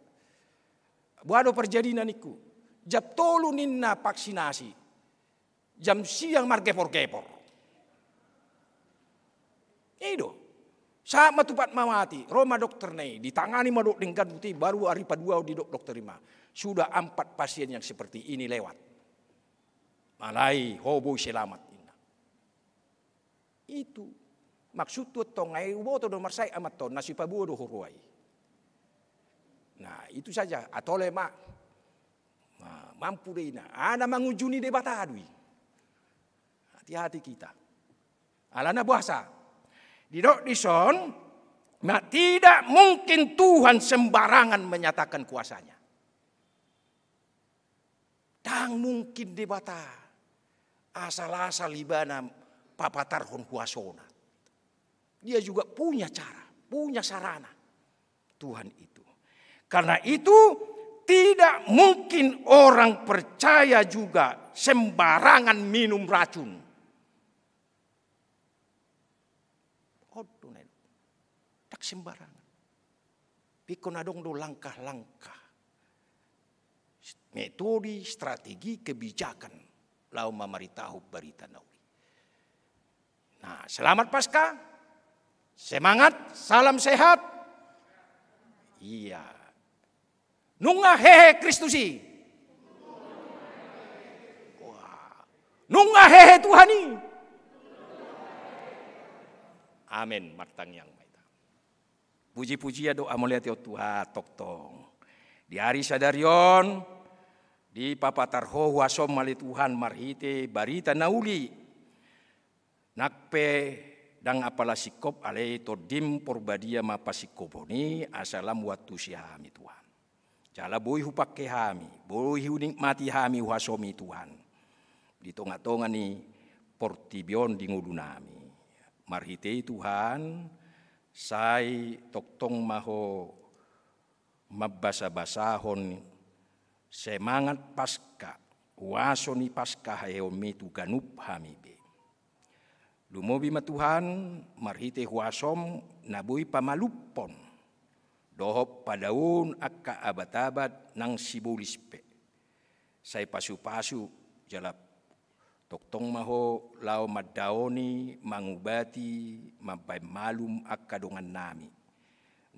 Boha do parjadina ningku. Jam tolu ninna vaksinasi. Jam sia margepor-gepor. I do. Sahat ma tumpat mamati, ro ma dokterna i, ditangani ma dohot denggan, mute baru ari padua didok dokter i ma. Sudah empat pasien yang seperti ini lewat. Alai ho boi selamat, ninna. Itu. Maksudhu antong, ai huboto do marsahit amanta on, na sipaboa do huroha i. Nah, itu saja, atole ma. Nah, mampu do i, ninna. Ah, na mangunjuni Debata do i. Hati-hati kita. Alana boasa? Didok dison, ma, tidak mungkin Tuhan sembarangan menyatakan kuasa-Nya. Ndang mungkin Debata asal-asal Ibana papatarhon huaso-Na. Dia juga punya cara, punya sarana. Tuhan itu. Karena itu, tidak mungkin orang percaya juga sembarangan minum racun. On do na i. Ndang sembarangan. Ingkon adong do langkah-langkah, metode, strategi, kebijakan laho mamaritahon barita na uli. Nah, selamat Paskah. Semangat, salam sehat. Iya. Nunga hehe Kristus i. Wah. Nunga hehe Tuhan i. Amen. Martangiang ma hita. Puji-pujian dohot hamauliateon tu Tuhan, tongtong. Di ari sadari on, dipapatar Ho huasoM ale Tuhan marhite barita na uli. Nang pe ndang apala singkop, alai TondiM Porbadia ma pasingkophon i, asa lam huantusi hami Tuhan. Jala boi hupangke hami, boi hunikmati hami huasoM i Tuhan. Di tonga-tonga ni portibi on di ngolunami. Marhite i Tuhan, sai tongtong ma Ho mambasa-basahon semangat Paskah, huaso ni Paskah haheheonMi tu ganup hami be. Lumobi ma Tuhan, marhite huasoM na boi pamalumhon dohot padaoon angka abat-abat nang sibolis pe. Sai pasu-pasu jala tongtong ma Ho laho mandaoni, mangubati, mambahen malum angka dongannami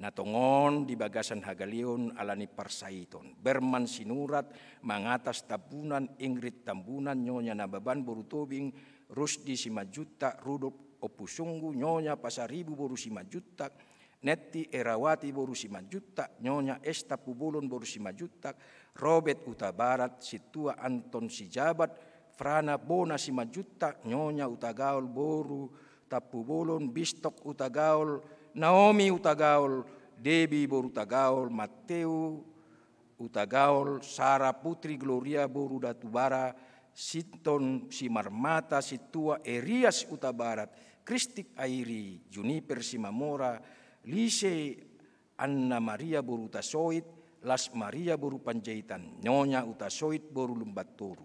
na tongon di bagasan hagaleon ala ni parsahiton. Berman Sinurat, Mangatas Tambunan, Ingrid Tambunan, Nyonya Nababan boru Tobing, Rusdi Simanjuntak, Rudolf Ompusunggu, Nyonya Pasaribu boru Simanjuntak, Netti Erawati boru Simanjuntak, Nyonya Esta Pubolon boru Simanjuntak, Robert Hutabarat, Sintua Anton Sijabat, Frana Bona Simanjuntak, Nyonya Hutagaol boru Tampubolon, Bistok Hutagaol, Naomi Hutagaol, Debi boru Hutagaol, Matteo Hutagaol, Sara Putri Gloria boru Datubara, Sinton Simarmata, Sintua Erias Hutabarat, Kristik Airi, Juniper Simamora, Lise Anna Maria boru Hutasoit, Las Maria boru Panjaitan, Nyonya Hutasoit boru Lumbantoru,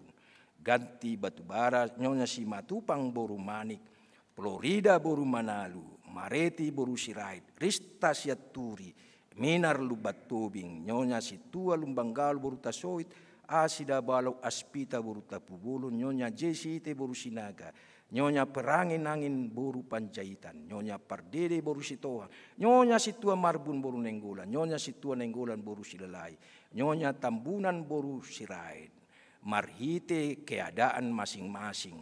Ganti Batubara, Nyonya Simatupang boru Manik, Florida boru Manalu, Mareti boru Sirait, Rista Sianturi, Minar Lumban Tobing, Nyonya Sintua Lumban Gaol boru Hutasoit, Asi Dabalok Aspita boru Tampubolon, Nyonya Jesi Ite boru Sinaga, Nyonya Perangi Nangin boru Panjaitan, Nyonya Pardede boru Sitohang, Nyonya Sintua Marbun boru Nainggolan, Nyonya Sintua Nainggolan boru Silalahi, Nyonya Tambunan boru Sirait, marhite keadaan masing-masing.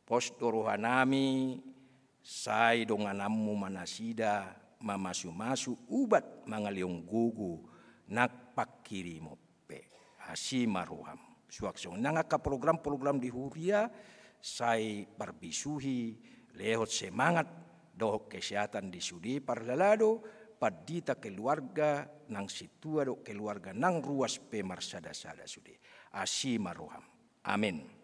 Pos do rohanami Sai dongananmu ma nasida mamasumasu ubat mangalehon gogo nang panghirimon pe. Asi ma roham. Suang songon i nang angka program-program di huria, sai parbisuhi, lehon semangat dohot kesehatan di sude parhalado, pandita keluarga, nang sintua dohot keluarga nang ruas pe marsada-sada sude. Asi ma roham. Amen.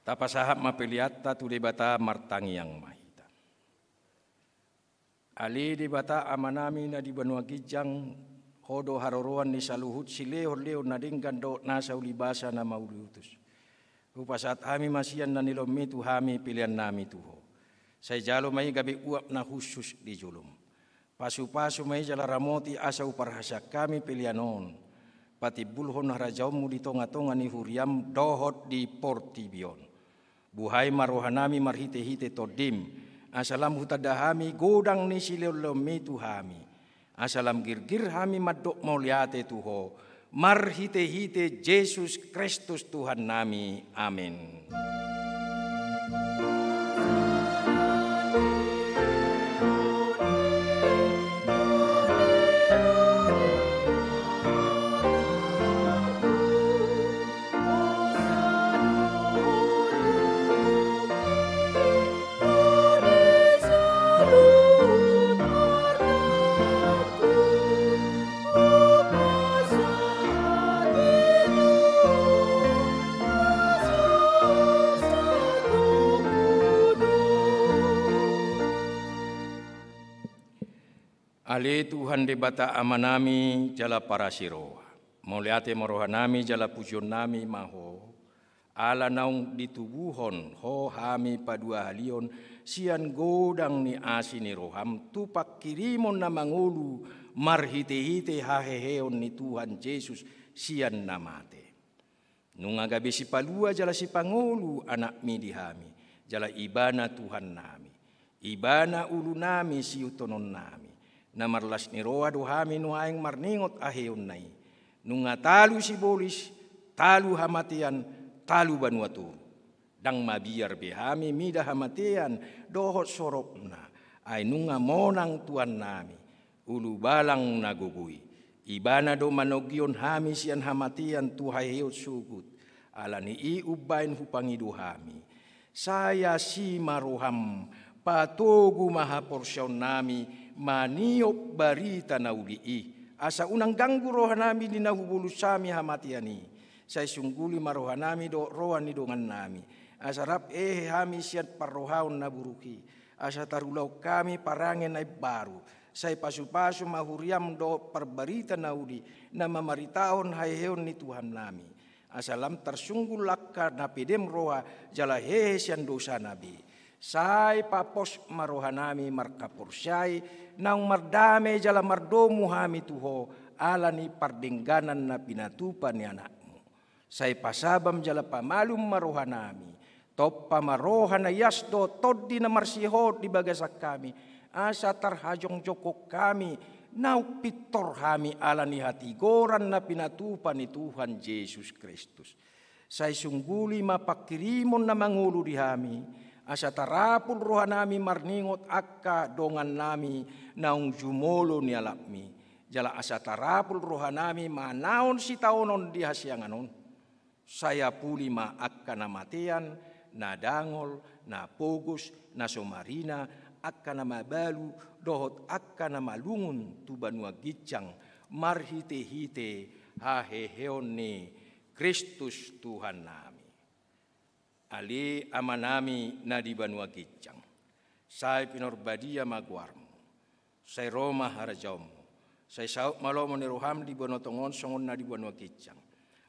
Tapasahat ma peleanta tu Debata, martangiang ma hita. Ale Debata Amanami na di banua ginjang, Ho do haroroan ni saluhut silehonlehon na denggan dohot nasa ulibasa na mauliutus. Hupasahat hami ma sian na nilehonMi tu hami peleannami tu Ho. Sai jalo ma i gabe uap na hushus di jolom. Pasupasu ma i jala ramoti asa huparhaseang hami pelean on patimbulhon harajaonMu di tongatonga ni huriaM dohot di portibi on. Buhai ma rohanami marhitehite TondiM, asa lam hutanda hami godang ni silehonlehonMi tu hami, asa lam girgir hami mandok mauliate tu Ho, marhitehite Jesus Kristus Tuhannami. Amen. Ale Tuhan Debata Amanami jala parasi roha, mauliate ma rohanami jala pujionnami ma Ho, ala naung ditubuhon Ho hami paduahalion sian godang ni asi ni roham tu panghirimon na mangolu marhitehite haheheon ni Tuhan Jesus sian na mate. Nunga gabe sipalua jala sipangolu Anakmi di hami, jala Ibana Tuhannami, Ibana ulunami siihuthononnami, na marlas ni roha do hami nuaeng marningot aheonna i. Nunga talu sibolis, talu hamatean, talu banua toru. Ndang mabiar be hami mida hamatean dohot soropna, ai nunga monang Tuhannami, ulubalang na gogo i. Ibana do manogihon hami sian hamatean tu haheheon sogot. Ala ni i umbaen hupangido hami, sai asi ma roham, patogu ma haporseaonnami maniop barita na uli i, asa unang ganggu rohanami di na hubolus hami hamatean i. Sai sungguli ma rohanami dohot roha ni dongannami, asa rap hehe hami sian parrohaon na buruk i, asa tarulahon hami parange na imbaru. Sai pasupasu ma huriam dohot parbarita na uli na mamaritahon haheheon ni Tuhannami, asa lam tarsunggul angka na pedem roha jala hehe sian dosana be. Sai papos ma rohanami marhaporseai, naung mardame jala mardomu hami tu Ho, ala ni pardengganan na pinatupa ni Anakmu. Sai pasabam jala pamalum ma rohanami, tompa ma roha na ias dohot tondi na marsihol di bagasan hami, asa tarhajongjongkon hami naung pintor hami ala ni hatigoran na pinatupa ni Tuhan Jesus Kristus. Sai sungguli ma panghirimon na mangolu di hami, asa tarapul rohanami marningot angka dongannami naung jumolo nialapmi, jala asa tarapul rohanami manaon sitaonon di hasiangan on. Sai apuli ma angka na matean, na dangol, na pogos, na so marina, angka na mabalu, dohot angka na malungun tu banua ginjang, marhitehite haheheon ni Kristus Tuhannami. Ale Amanami na di banua ginjang, sai pinarbadia ma goarmu. Sai ro ma harajaonmu. Sai saut ma lomo ni roham di banua tonga on songon na di banua ginjang.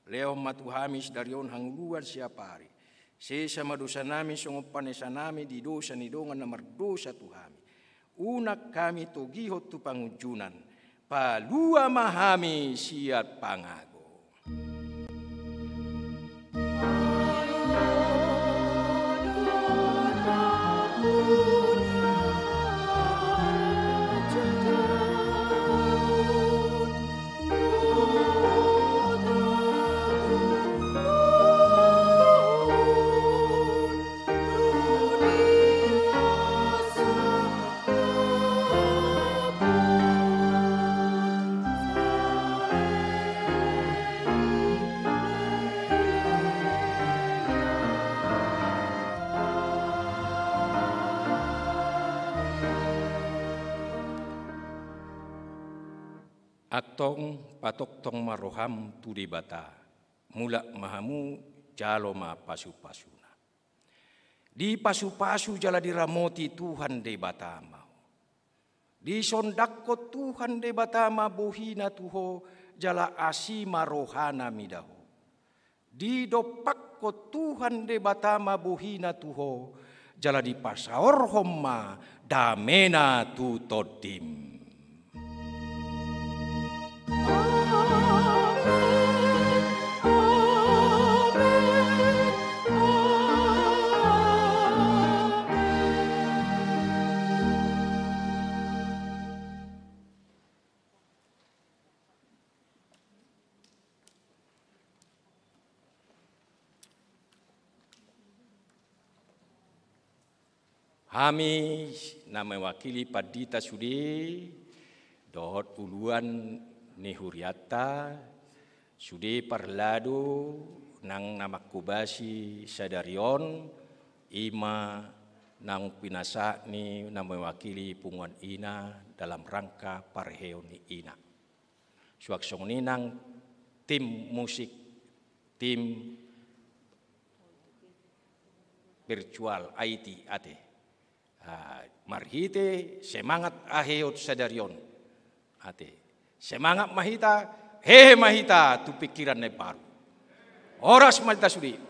Lehon ma tu hami sadari on hangoluan siapari. Sesa ma dosanami songon panesanami di dosa ni dongan na mardosa tu hami. Unang hami togihon tu pangunjunan, palua ma hami sian pangago. Antong patongtong ma roham tu Debata, mulak ma hamu jalo ma pasupasuna. Dipasupasu jala diramoti Tuhan Debata ma ho. Disondangkon Tuhan Debata ma bohina tu ho, jala asi ma rohana mida ho. Didompakkon Tuhan Debata ma bohina tu ho, jala dipasaorhon ma damena tu tondim. Hami na mewakili pandita sude dohot uluan ni hurianta, sude parladu nang na manghobasi sadari on, i ma naung pinasahat ni na mewakili punguan ina dalam rangka parheheon ni ina. Suang songon i nang tim musik, tim virtual I T ate. Ah, marhite semangat aheon sadari on. Ate. Semangat ma hita, hehe ma hita tu pikiran na baru. Horas ma hita sude.